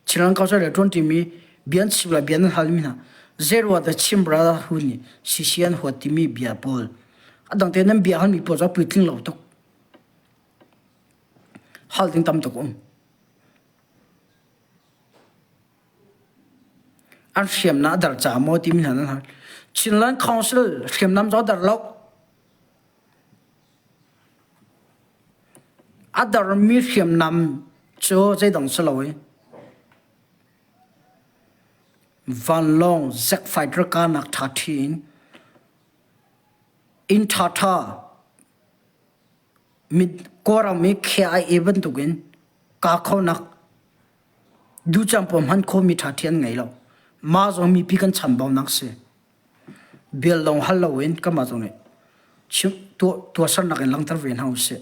A: Chinland Council le ṭuan ṭimi bia an chim le bia nan halmi hna zeiruah dah Chin Brotherhood nih CC an huat timi bia pawl a dang te nan bia halmi pawl cu a puitling lo tuk. Hal ding tam tuk um. An hriamnam a dar ca maw timi hna nan hal. Chinland Council hriamnam cu a dar lo. A darmi hriamnam cu zeidang si lo i vanlawng jet fighter kahnak ṭha ṭhi in inn ṭhaṭha Kawlram i KIA bantukin kaa khonak duhcang pawl hman khawhmi ṭhaṭhi an ngei lo. Mah zong mipi kan chambaunak si. Bial lawng hal loin kanmah zong nih chim tuah tuahsernak in langhter ve hna usih.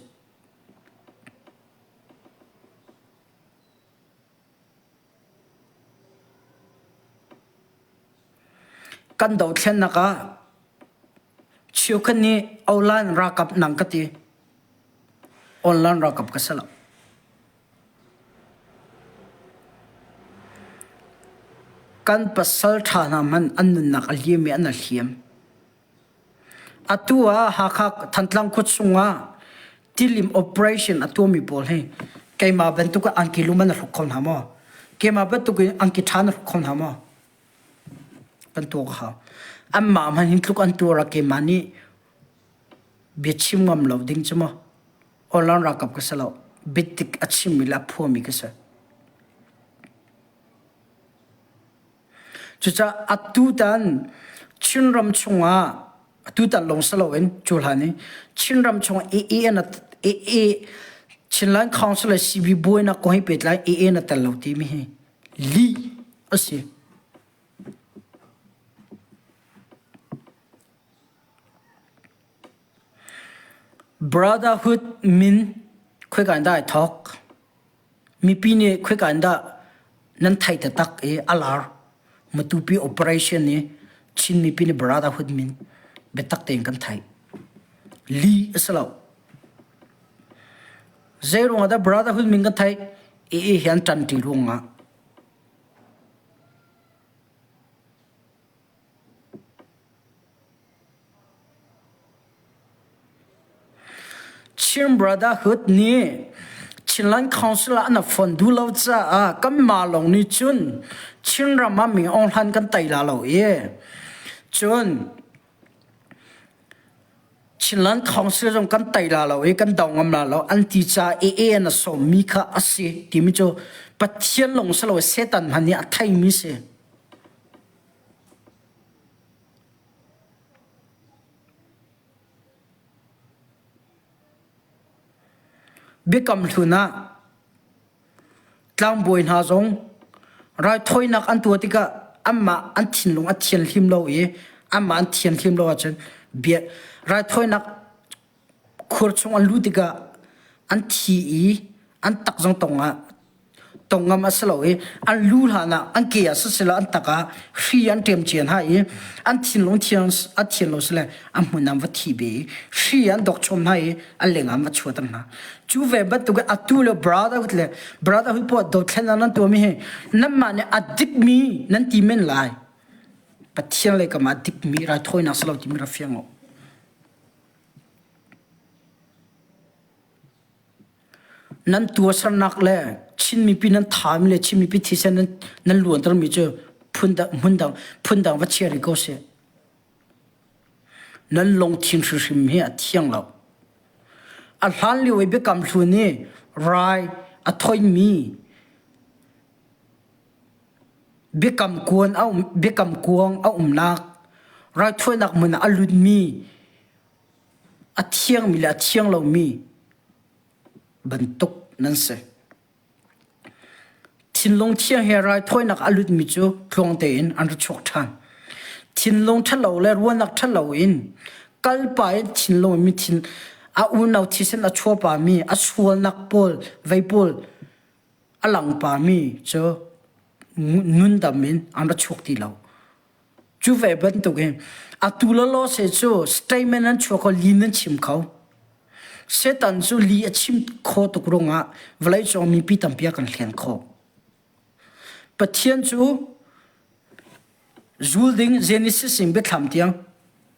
A: Kan dothlennak ah cheukhat nih online ralkap nang ka ti. Online ralkap ka si lo. Kan pasal ṭha hna hmanh an nunnak a liam i an a hliam. Atu ah Hakha Thantlang khua chungah tilim operation a tuahmi pawl hi keimah bantuk in angki lum an hruk kho hna maw? Keimah bantuk in angki ṭha an hruk kho hna maw? Kan tuah ka hau. Anmah hmanh hin tluk an tuar ah keimah nih biachim ngam lo ding cu maw? Online ralkap ka si lo. Biatik a chimmi le a phuami ka si. Cucaah atutan Chinram chungah atutan lawng si loin cu hlan i Chinram chungah AA. AA Chinland Council le CB buainak kong hi pehtlai AA na tel lo timi hi lih a si. Brotherhood min khoika in dah ai thawk? Mipi nih khoika in dah nan theih taktak i a lar? Matupi operation i Chin mipi nih Brotherhood min biatak tein kan theih. Li a si lo. Zei ruangah dah Brotherhood min kan theih? AA hi an ṭanṭi ruangah. Chin Brotherhood nih Chinland Council ah an fon duh lo caah kanmah lawng nih cun Chinram ah Min Aung Hlaing kan tei la lo i cun Chinland Council zong kan tei la lo i kan do ngam la lo an ti caah AA an a sawmmi kha a si timi cu Pathian lawng si lo Satan hmanh nih a theimi si. Biakam Hlun ah tlangbawi hna zong raithawinak an tuah tikah anmah an thinlung a thianhlim lo i anmah an thianhlim lo ahcun bia raithawinak khur chung an luh tikah an thi i an tak zong tong ah tong ngam a si lo i an lu hlan ah an ke ah siseh an tak ah hri an ṭem cia hna i an thinlung thiang a thian lo sile a hmun an va thi ve i hri an dok chom hna i a leng an va chuahter hna. Cu ve bantuk in atu le brotherhood le brotherhood poah dothlennak nan tuahmi hi nanmah nih a dikmi nan ti men lai. Pathian lei kam ah a dikmi raithawinak si lo timi ra fiang u. Nan tuahsernak le Chin mipi nan thami le Chin mipi thisen nan, nan luantermi cu phundang, hmundang, phundang va chia rih ko seh. Nan lungthin hrimhrim hi a thiang lo. A hlan lio i biakam hlun i rai a thoimi biakam kuan a um, biakam kuang a umnak raithawinak hmun ah a lutmi a thiangmi le a thiang lomi bantuk nan si. Thinlung thiang he raithawinak a lutmi cu tluang tein an ra chuak ṭhan. Thinlung ṭhalo le ruahnak ṭhalo in kalpa in thinlung mi thin a unau thisen a chuahpami a sualnak pawl vei pawl a langpami cu nundam in an ra chuak ti lo. Cu ve bantukin atu lawlaw se cu statement an chuak kho, lin an chim kho. Satan cu li a chim kho tuk ruangah vawleicung mipi tampi a kan hlen khawh. Pathian cu zul ding Genesis in biathlam tiang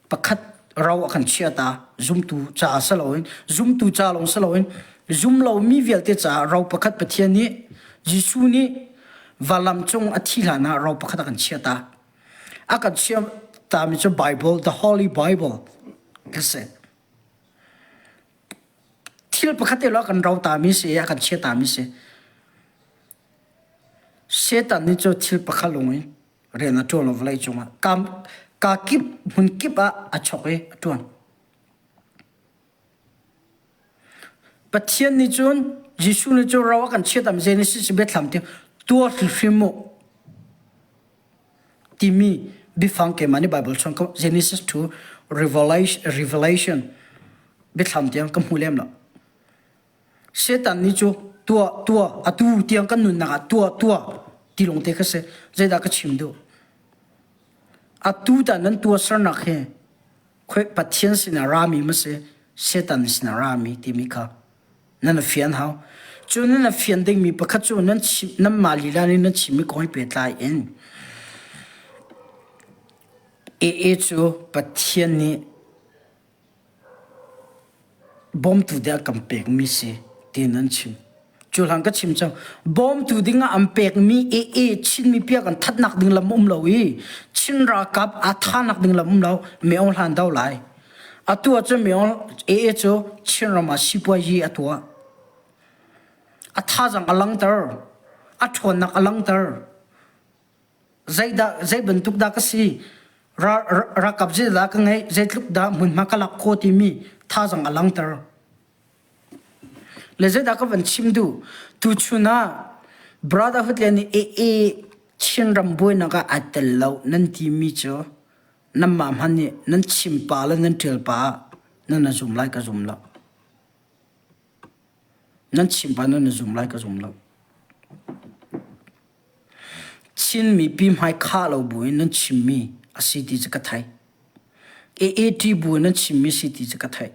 A: pakhat ro a kan chia ta zumtu ca si loin zumtu ca lawng si loin zum lomi vialte caah ro pakhat Pathian nih Jesuh nih valam cung a thi hlan ah ro pakhat a kan chia ta. A kan chia tami cu Bible, the Holy Bible ka si. Thil pakhat te lo a kan ro tami si, a kan chia tami si. Satan nih cu thil pakhat lung in rian a ṭuan lo vawlei cungah ka kip hmun kip ah a chok i a ṭuan. Pathian nih cun Jesuh nih cun ro a kan chiat am Genesis biathlam ti tuar hrimhrim u timi biafang keimah nih Bible chung Genesis to Revelation, Revelation biathlam tiang ka hmu lem lo. Satan nih cu tuah tuah atu tiang kan nunnak ah tuah tuah ti lawng te kha si. Zeidah ka chim duh? Atu ta nan tuahsernak hi khoi Pathian sinah rami ma si Satan sinah rami timi kha nan fian hau. Cu nan fian dingmi pakhat cu nan chim nanmah lila nih nan chimmi kong he pehtlai in AA cu Pathian nih Bawmtu ding a kan pekmi si tiin an chim. Cu hlan ka chim cang. Bawmtu ding ah an pekmi AA Chin mipi ah kan thatnak ding lam um lo i Chin ralkap aa thanak ding lam um lo Me Aung Hlaing do lai. Atu ahcun Me Aung AA cu Chin ram ah sipuazi a tuah. A thazaang a langter. A ṭhawnnak a langter. Zeidah zei bantuk dah ka si ralkap zeidah ka ngeih zeitluk dah hmunhma ka lak khawh timi thazaang a langhter. Le zeidah ka van chim duh? Tuchun ah Brotherhood le nih AA Chinram buainak ah aa tel lo nan timi cu nanmah hmanh nih nan chim pa le nan ṭial pa ah nan a zum lai ka zum lo. Nan chim pa nan a zum lai ka zum lo. Chin mipi hmai khah lo buin nan chimmi a si ti cu ka theih. AAT bu nan chimmi si ti cu ka theih.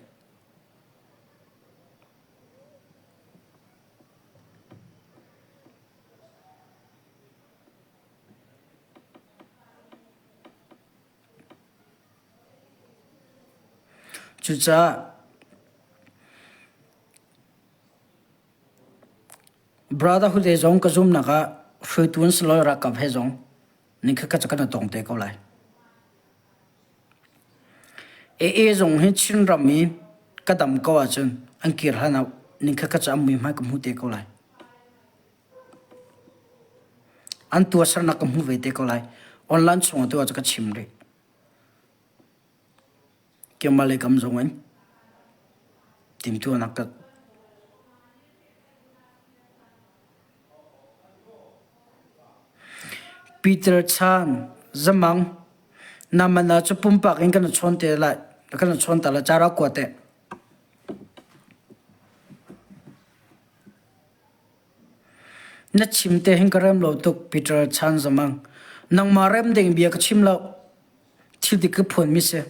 A: Cucaah Brotherhood he zong ka zumnak ah hruaitu an si lo ralkap he zong ning kha cu kan tong te ko lai. AA zong hi Chinram i ka dam ko ahcun an kir hlan ah ning kha cu an mui hmai ka hmu te ko lai. An tuahsernak ka hmu ve te ko lai. Online chung ah tu ah cu ka chim rih. Keimah le kam zong in timhtuahnak ka Peter Chan Zamang namana cu pumpak in kan chawn te lai kan chawn ta lai cara kua te Na chim te hin ka rem lo tuk Peter Chan Zamang nangmah rem ding bia ka chim lo Thil dik ka phuanmi si.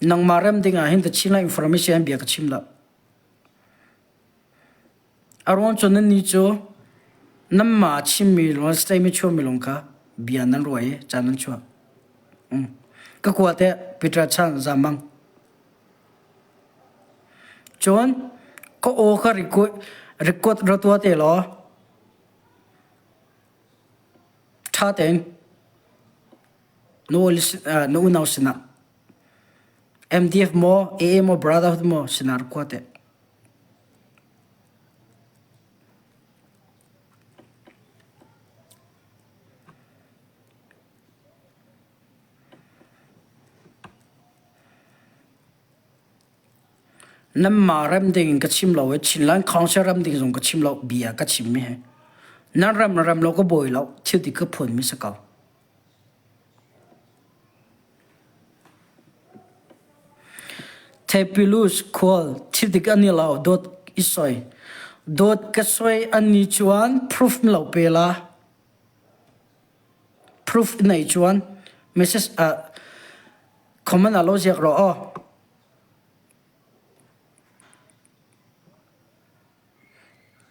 A: Nangmah rem ding ah hin ka chin lai information bia ka chim lo. A ruang cu nan ni cu nanmah chimmi lung statement chuahmi lung kha bia nan ruah i ca nan chuah. Mm. Ka kua te Peter Chan Zamang. Cun ka aw ka record record ra tua te law Ṭha tein na unau sinah MDF maw, AA maw, Brotherhood maw sinah rak kua te. Nanmah rem ding in ka chim lo i Chinland Council rem ding zong ka chim lo bia ka chimmi hi. Nan rem le rem lo ka bawi lo thil ti ka phuanmi si ko. Thepilus khual thil dik an i lo dawt i soi. Dawt ka soi an ni chuan proof lo pe la. Proof nei chuan message uh, comment ah lo ziak rawh aw.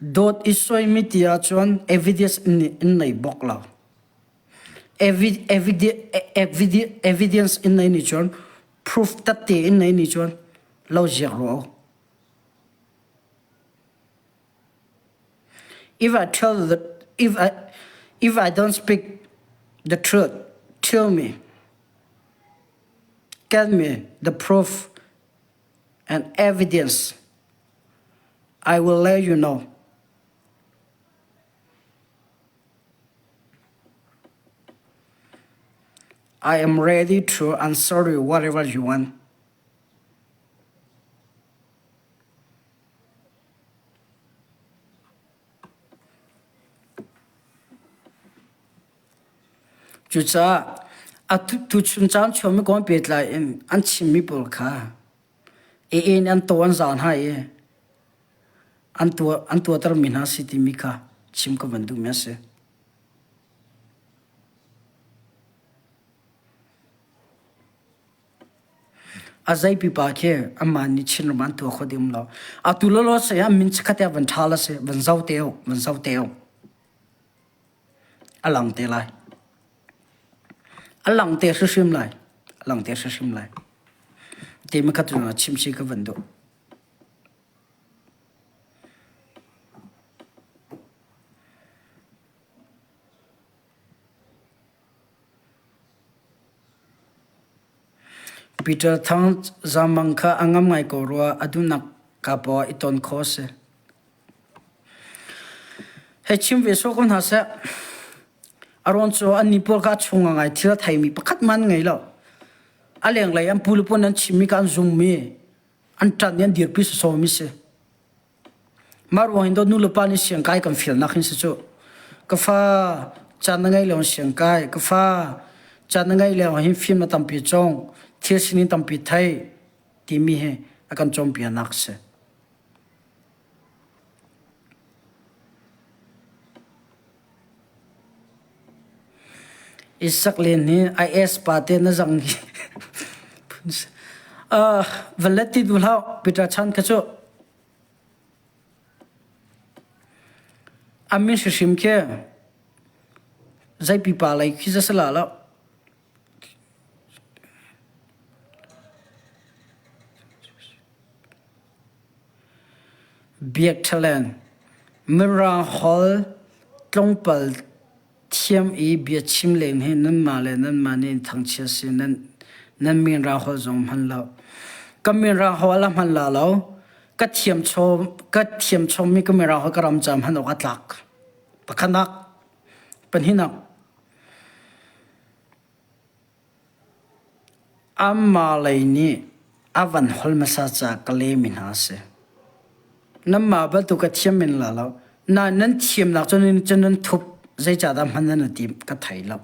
A: Dawt i soimi ti ahcun evidence in nei bawk lo. Evidence in nei nih cun proof tatte in nei nih cun lo ziak rawh. If I tell the if I if I don't speak the truth, tell me. Tell me the proof and evidence. I will let you know. I am ready to answer you whatever you want. Cucaah tuchun caan chuahmi kong pehtlai in an chimmi pawl kha AA nih an taw an zaa hna i an tuah an tuahtermi hna si timi kha chim ka van duhmi a si. A zei pipa khi amah nih Chinram an tuah kho ding lo. Atu lawlaw se ah min chikkhat ah van ṭha la si, van zo te u, van zo te u. A lang te lai. A lang te hrimhrim lai. A lang te hrimhrim lai. Te ma khat cu chim si ka van duh. Peter Thang Zamang kha a ngam ngai ko rua a duhnak ka paw i ton kho a si. Hei chim ve sawh ko hna seh. A rawn cu an ni pawl kha a chung ngai thil a theimi pakhat man ngei lo. A lenglei an pu le pawl an chimmi kha an zummi. An ṭan i an dirpi sawsawmi si. Mah ruang hin dawt nu le pa nih siangkai kan fialnak hin si cu. Ka fa caan na ngei lio in siangkai, ka fa caan na ngei lio hin fim na tampi cawng, thil sining tampi thei timi hi a kan cawnpiaknak si. Isak len hi IS pa te na zang hi. Uh, van let ti duh hlah Peter Chan kha cu. A min hrimhrim khi zei pipa lei khi za sala lo. Biakṭhalen, Mirang holh tlawmpal thiam i biachim len hi nanmah le nanmah nih in thangchiat si. Nan, nan minrang holh zong hman lo. Ka minrang holh a hman la lo. Ka thiam chom, ka thiam chommi ka mirang holh ka ram ca hman awk a tlak. Pakhatnak, pahnihnak, Anmah lei nih a van hol hmasa caah ka lehmi hna a si. Nanmah bantuk ka thiam men la lo. Nain nan thiamnak cu cun nan thup zeicahdah hman nan i tim ka thei lo.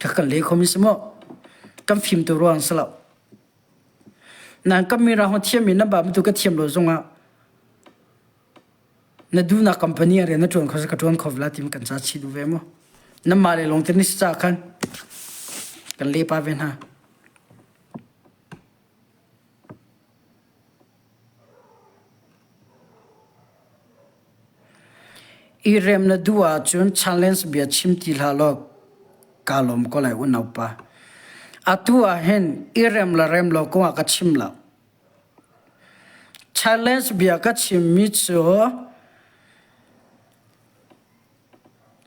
A: Ka kan leh khomi si maw? Kan fim tu ruang si lo. Nain kan mirang ho thiammi nan ba bantuk ka thiam lo zongah Na duhnak company ah rian na ṭuan kho ka ṭuan kho la timi kan ca chih duh ve mu. Nanmah le lawng te ni si ca khan kan le pa ve hna. I rem na duh ahcun challenge bia chim ti hlah law kaa lawm ko lai unaupa. Atu ah hin i rem le rem lo kong ah ka chim lo. Challenge bia ka chimmi cu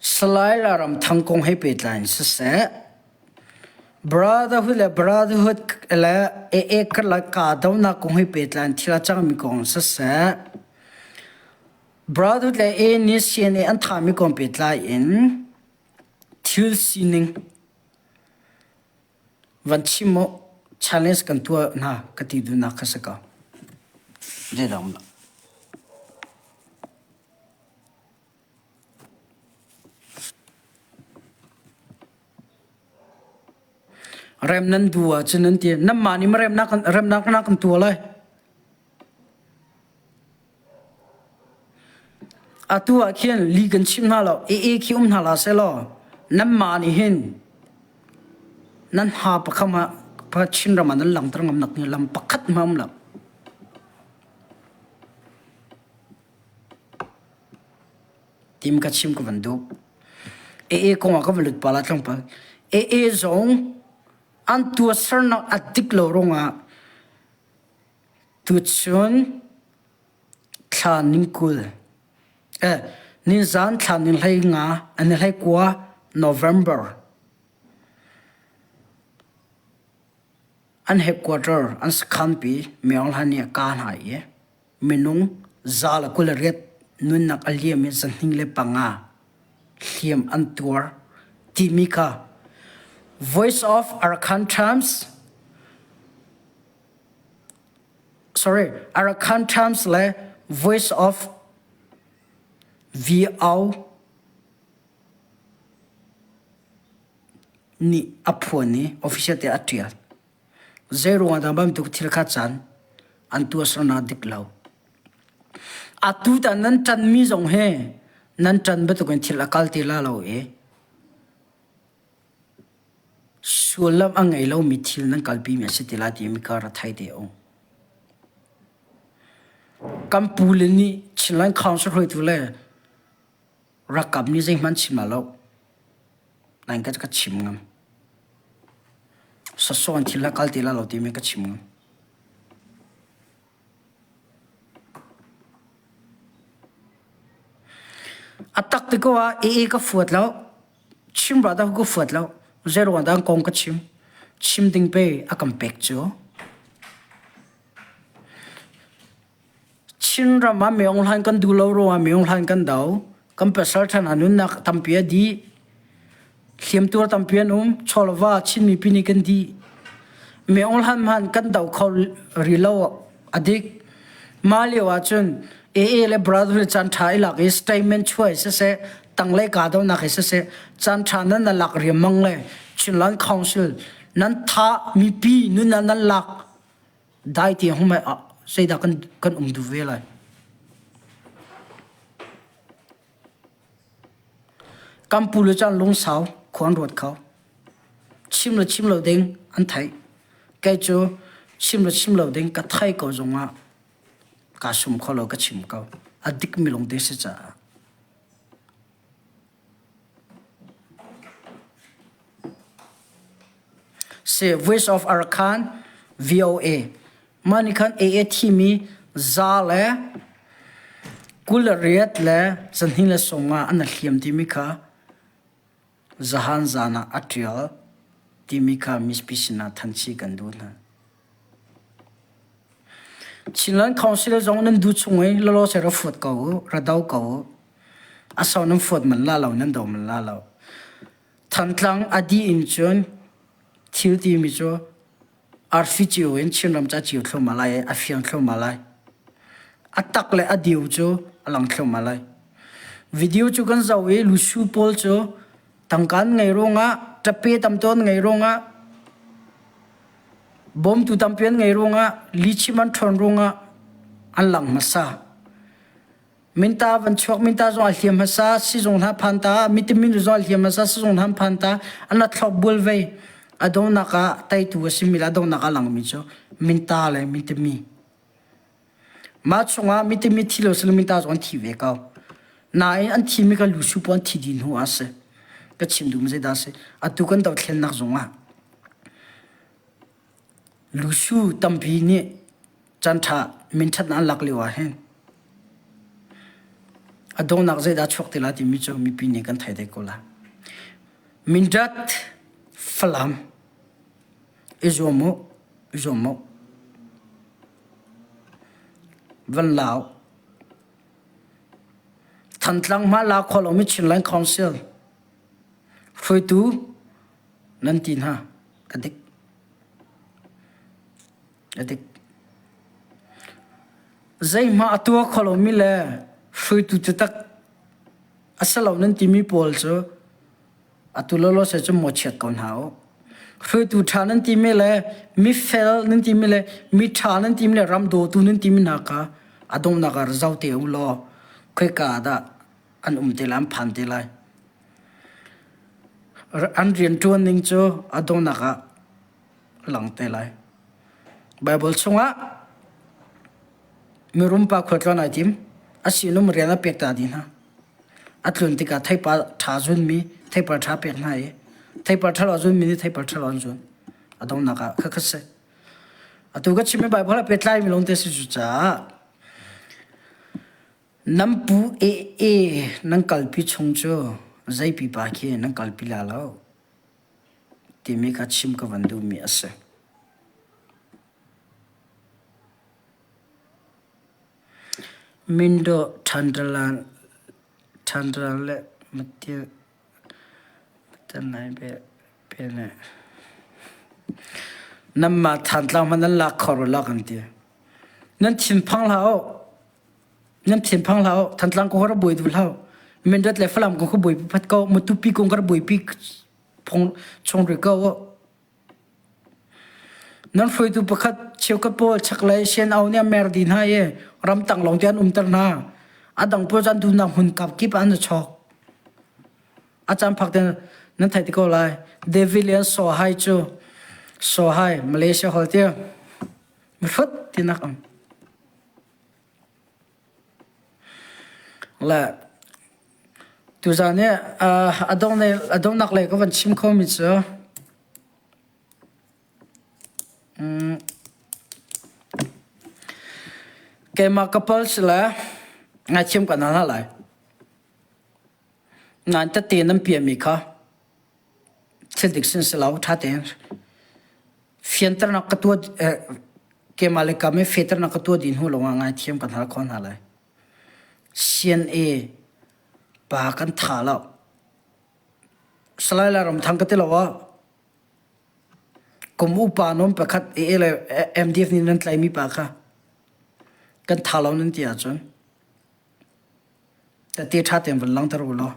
A: Salai Laramthang kong he pehtlai in siseh, Brotherhood le Brotherhood le AA karlak kahdohnak kong he pehtlai in thil a cangmi kong siseh, Brotherhood le AA nih CNA an thahmi kong pehtlai in thil sining Van chim u, challenge kan tuah hna ka ti duhnak kha si ko. Zeidah um lo. Rem nan duh ahcun nan ti nanmah nih remnak remnak na kan tuah lai. Atu ah khin li kan chim hna lo, AA khi um hna hlah sehlaw nanmah nih hin nan ha pakham ah Chinram ah nan langhter ngam nak ning lam pakhat hmanh a um lo. Tim ka chim ka van duh. AA kong ah ka van lut pah la tlawmpal. AA zong an tuahsernak a dik lo ruangah Tuchun thla ning 20 eh nizan thla ning 15 ni 19 November an headquarter an sakhanpi Myaung nih a kah hna i minung 128 nunnak a liam i 205 hliam an tuar timi kha Voice of Arakan Times sorry, Arakan Times le Voice of VO nih a phuan i official te a ṭial. Zei ruangah dah bantuk thil kha caan an tuahsernak dik lo. Atu tan nan ṭanmi zong hi nan ṭan bantukin thil a kal ti la lo i Sullam a ngei lomi thil nan kalpimi a si ti lai timi kha ra thei te u. Kan pule nih Chinland Council hruaitu le ralkap nih zeihmanh chim la lo. Nain ka ka chim ngam. Sawsawh thil la kal ti la lo timi ka chim ngam. A tak ti ko ah AA ka fuat lo. Chim ra dah ka fuat lo. Zei ruang dah kong ka chim. Chim ding pe a kan pek cu. Chinram ah Meong Hlan kan duh lo ruangah Meong Hlan kan do. Kan pasal ṭhan ah nunnak tampi a dih. Hliamtuar tampi an um. Chawlva Chin mipi nih kan dih. Meung hlan hman kan do kho ri lo a dik. Mah lio ahcun AA le Brotherhood caan ṭha i lak i statement chuai siseh, tanglei kahdohnak hi siseh, caan ṭha nan na lak riangmang le Chinland Council nan tha mipi nun nan lak dai ti hum ah zeidah kan kan um duh ve lai. Kan pu le caan lungsau khua an ruat kho. Chim le chim lo ding an theih. Kei cu chim le chim lo ding ka thei ko zongah kaa sum kho lo ka chim ko. A dikmi lungte si caah. Si Voice of Arakan VOA Mah nih khan AA thimi za le 28 le 25 an hliam timi kha zahan zan ah a ṭial timi kha mipi sinah thanchi kan duh hna. Chinland Council zong nan duh chung i lawlaw se ra fuat ko u, ra do ko u. A sau nan fuat man la lo, nan do man la lo. Thantlang a dih in cun thil timi cu arfi cio in Chinram ca cio thluahmah lai i a fiang thluahmah lai. A tak le a diu cu a lang thluahmah lai. Video cu kan zoh i lusu pawl cu tangka an ngei ruangah, ṭape tam tawn ngei ruangah, bawmtu tampi an ngei ruangah, lihchim an ṭhawn ruangah an lang hmasa. Minta van chuak minta zong a hliam hmasa sizung hna phan ta mitimin zong a hliam hmasa sizung hna phan ta an la thlok bul vei a donghnak ah teitu a simi le a donghnak ah langmi cu minta le mitimi mah chungah mitimi thi lo sila minta zong an thi ve ko nain an thimi ka lusu pawl an thi dih hnu ah si ka chim duhmi zeidah a si atu kan dothlennak zongah lusu tampi nih Caanṭha minṭhatnak an lak lio ah hin a donghnak zeidah chuak te lai timi cu mipi nih kan thei te ko lai. Mindat Falam i zuam u, i zuam u. Van lau. Thantlang hma la kho lomi Chinland Council hruaitu nan ti hna a dik. A dik. Zeihmah a tuah kho lomi le hruaitu taktak a si lo nan timi pawl cu atu lawlaw se cu mawchiat ko hna u. Hruaitu ṭha nan timi le mifel nan timi le miṭha nan timi le ram dawtu nan timi hna kha a donghnak ah zoh te u law khoika ah dah an um te lai an phan te lai. An rianṭuan ning cu a donghnak ah lang te lai. Baibal chungah mirum pa khualtlawn ai tim. A sinum rian a pek ta dih hna. A tlun tikah theipar ṭha zunmi theipar ṭha pek hna i theipar ṭhalo zunmi nih theipar ṭhalo an zun. A donghnak ah khakhat si. Atu ka chimmi Baibal ah pehtlaimi lawng te si cu caah nan pu AA nan kalpi chung cu zei pipa khi nan kalpi la lo. Timi kha chim ka van duhmi a si. Mindawh Thantalan le Nanmah Thantlang hmanh nan lak kho rua lo kan ti. Nan thinphang hlah u. Nan thinphang hlah u. Thantlang kong ra buai duh hlah u. Mindat le Falam kong kha buaipi phat ko. Matupi kong kha buaipi phung chung rih ko u. Nan hruaitu pakhat cheukhat pawl chaklei CNO nih a mer dih hna i ramtang lawng te an umter hna. A dang pawl cu an duhnak hmun kap kip ah an i chawk. A caan phak te nan theih te ko lai. David le Sohai cu Sohai Malaysia hol tia mihrut tinak um. Le tuzaan i a donghnak lei ka van chim khomi cu keimah ka pal si le ngaithiam ka hna hlah lai. Nain tette nan piahmi kha thil dik sin si lo ṭha tein fianternak ka tuah keimah le kam i fehternak ka tuah dih hnu lawngah ngaithiam kan hal khawh hna lai. CNA pa kan tha lo. Salai Lairamthang ka ti lo ah. Kum upa nawn pakhat AA le MDF nih nan tlaimi pa kha kan tha lo nan ti ahcun tete ṭha tein van langhter u law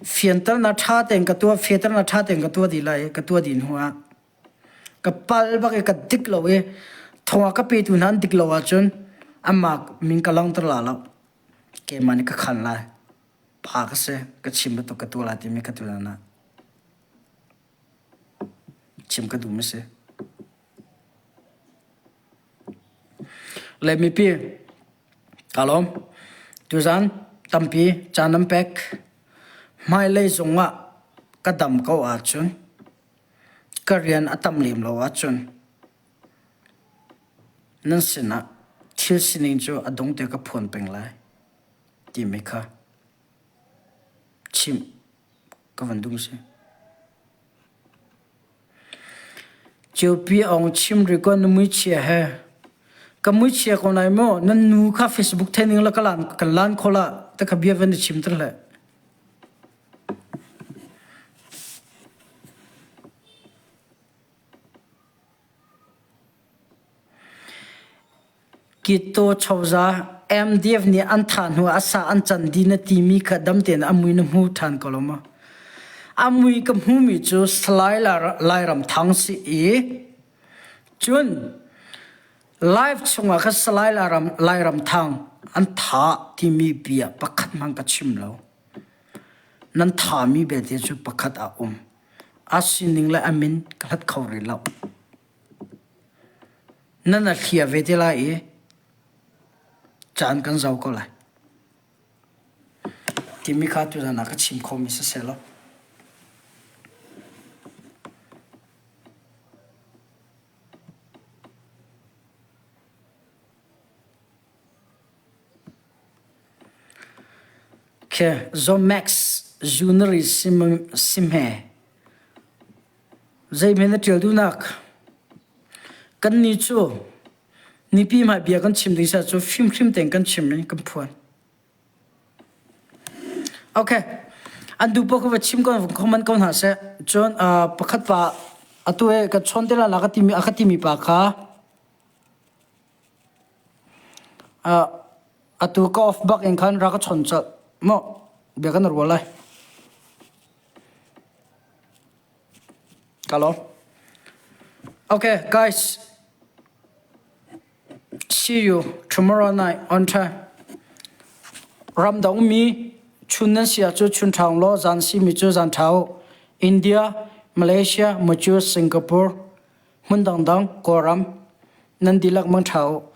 A: fianternak ṭha tein ka tuah fianternak ṭha tein ka tuah dih lai i ka tuah dih hnu ah ka pal bak i ka dik lo i thong a ka petu hna an dik lo ahcun amah min ka langhter la lo keimah nih ka khan lai pa ka si ka chim bantuk ka tuah lai timi ka tuah ah chim ka duh mi si. Le mipi ka lawm. Tuzan tampi caan nan pek. Hmailei zung ah ka dam ko ahcun ka rian a tam lem lo ahcun nan sinah thil sining cu a dung te ka phuan peng lai timi kha chimh ka van duh si. Ceupi Aung chim rih ko na muichia he. Ka muichia ko nai maw nan nu kha Facebook thei ning la ka lan kan lan kho la te kha bia van i chim ter le. Kito Chawza MDF nih an thah hnu ah a sa an can dih na timi kha dam tein a mui na hmu ṭhan ko lo maw? A mui ka hmumi cu Salai Lairam Thang si i cun live chungah khan Salai Lairam Thang an thah timi bia pakhat hmanh ka chim lo. Nan thahmi belte cu pakhat a um. A sining le a min ka hlat kho rih lo. Nan a hlia ve te lai i caan kan zau ko lai. Timi kha tuzan ah ka chim khomi siseh law. Khe Zomax Junari Simhe Zeihme na ṭial duhnak? Kannih cu mipi hmai bia kan chim ding sah cu fimhrim tein kan chim i kan phuan. Okay. An duh paoh kha va chim ko comment ko hna seh. Cun uh, pakhat pa atu he ka chawn te la ka timi a ka timi pa kha uh, atu ka off bak in khan ra ka chawn colh mo bia kan rual lai. Ka lawm. Okay, guys. See you tomorrow night on time. Ramdang mi chun nan si ahcun chun ṭha law zan si mi cu zan ṭha u. India, Malaysia, Malaysia, Singapore, hmun dangdang, Kawlram nan dihlak mang ṭha u.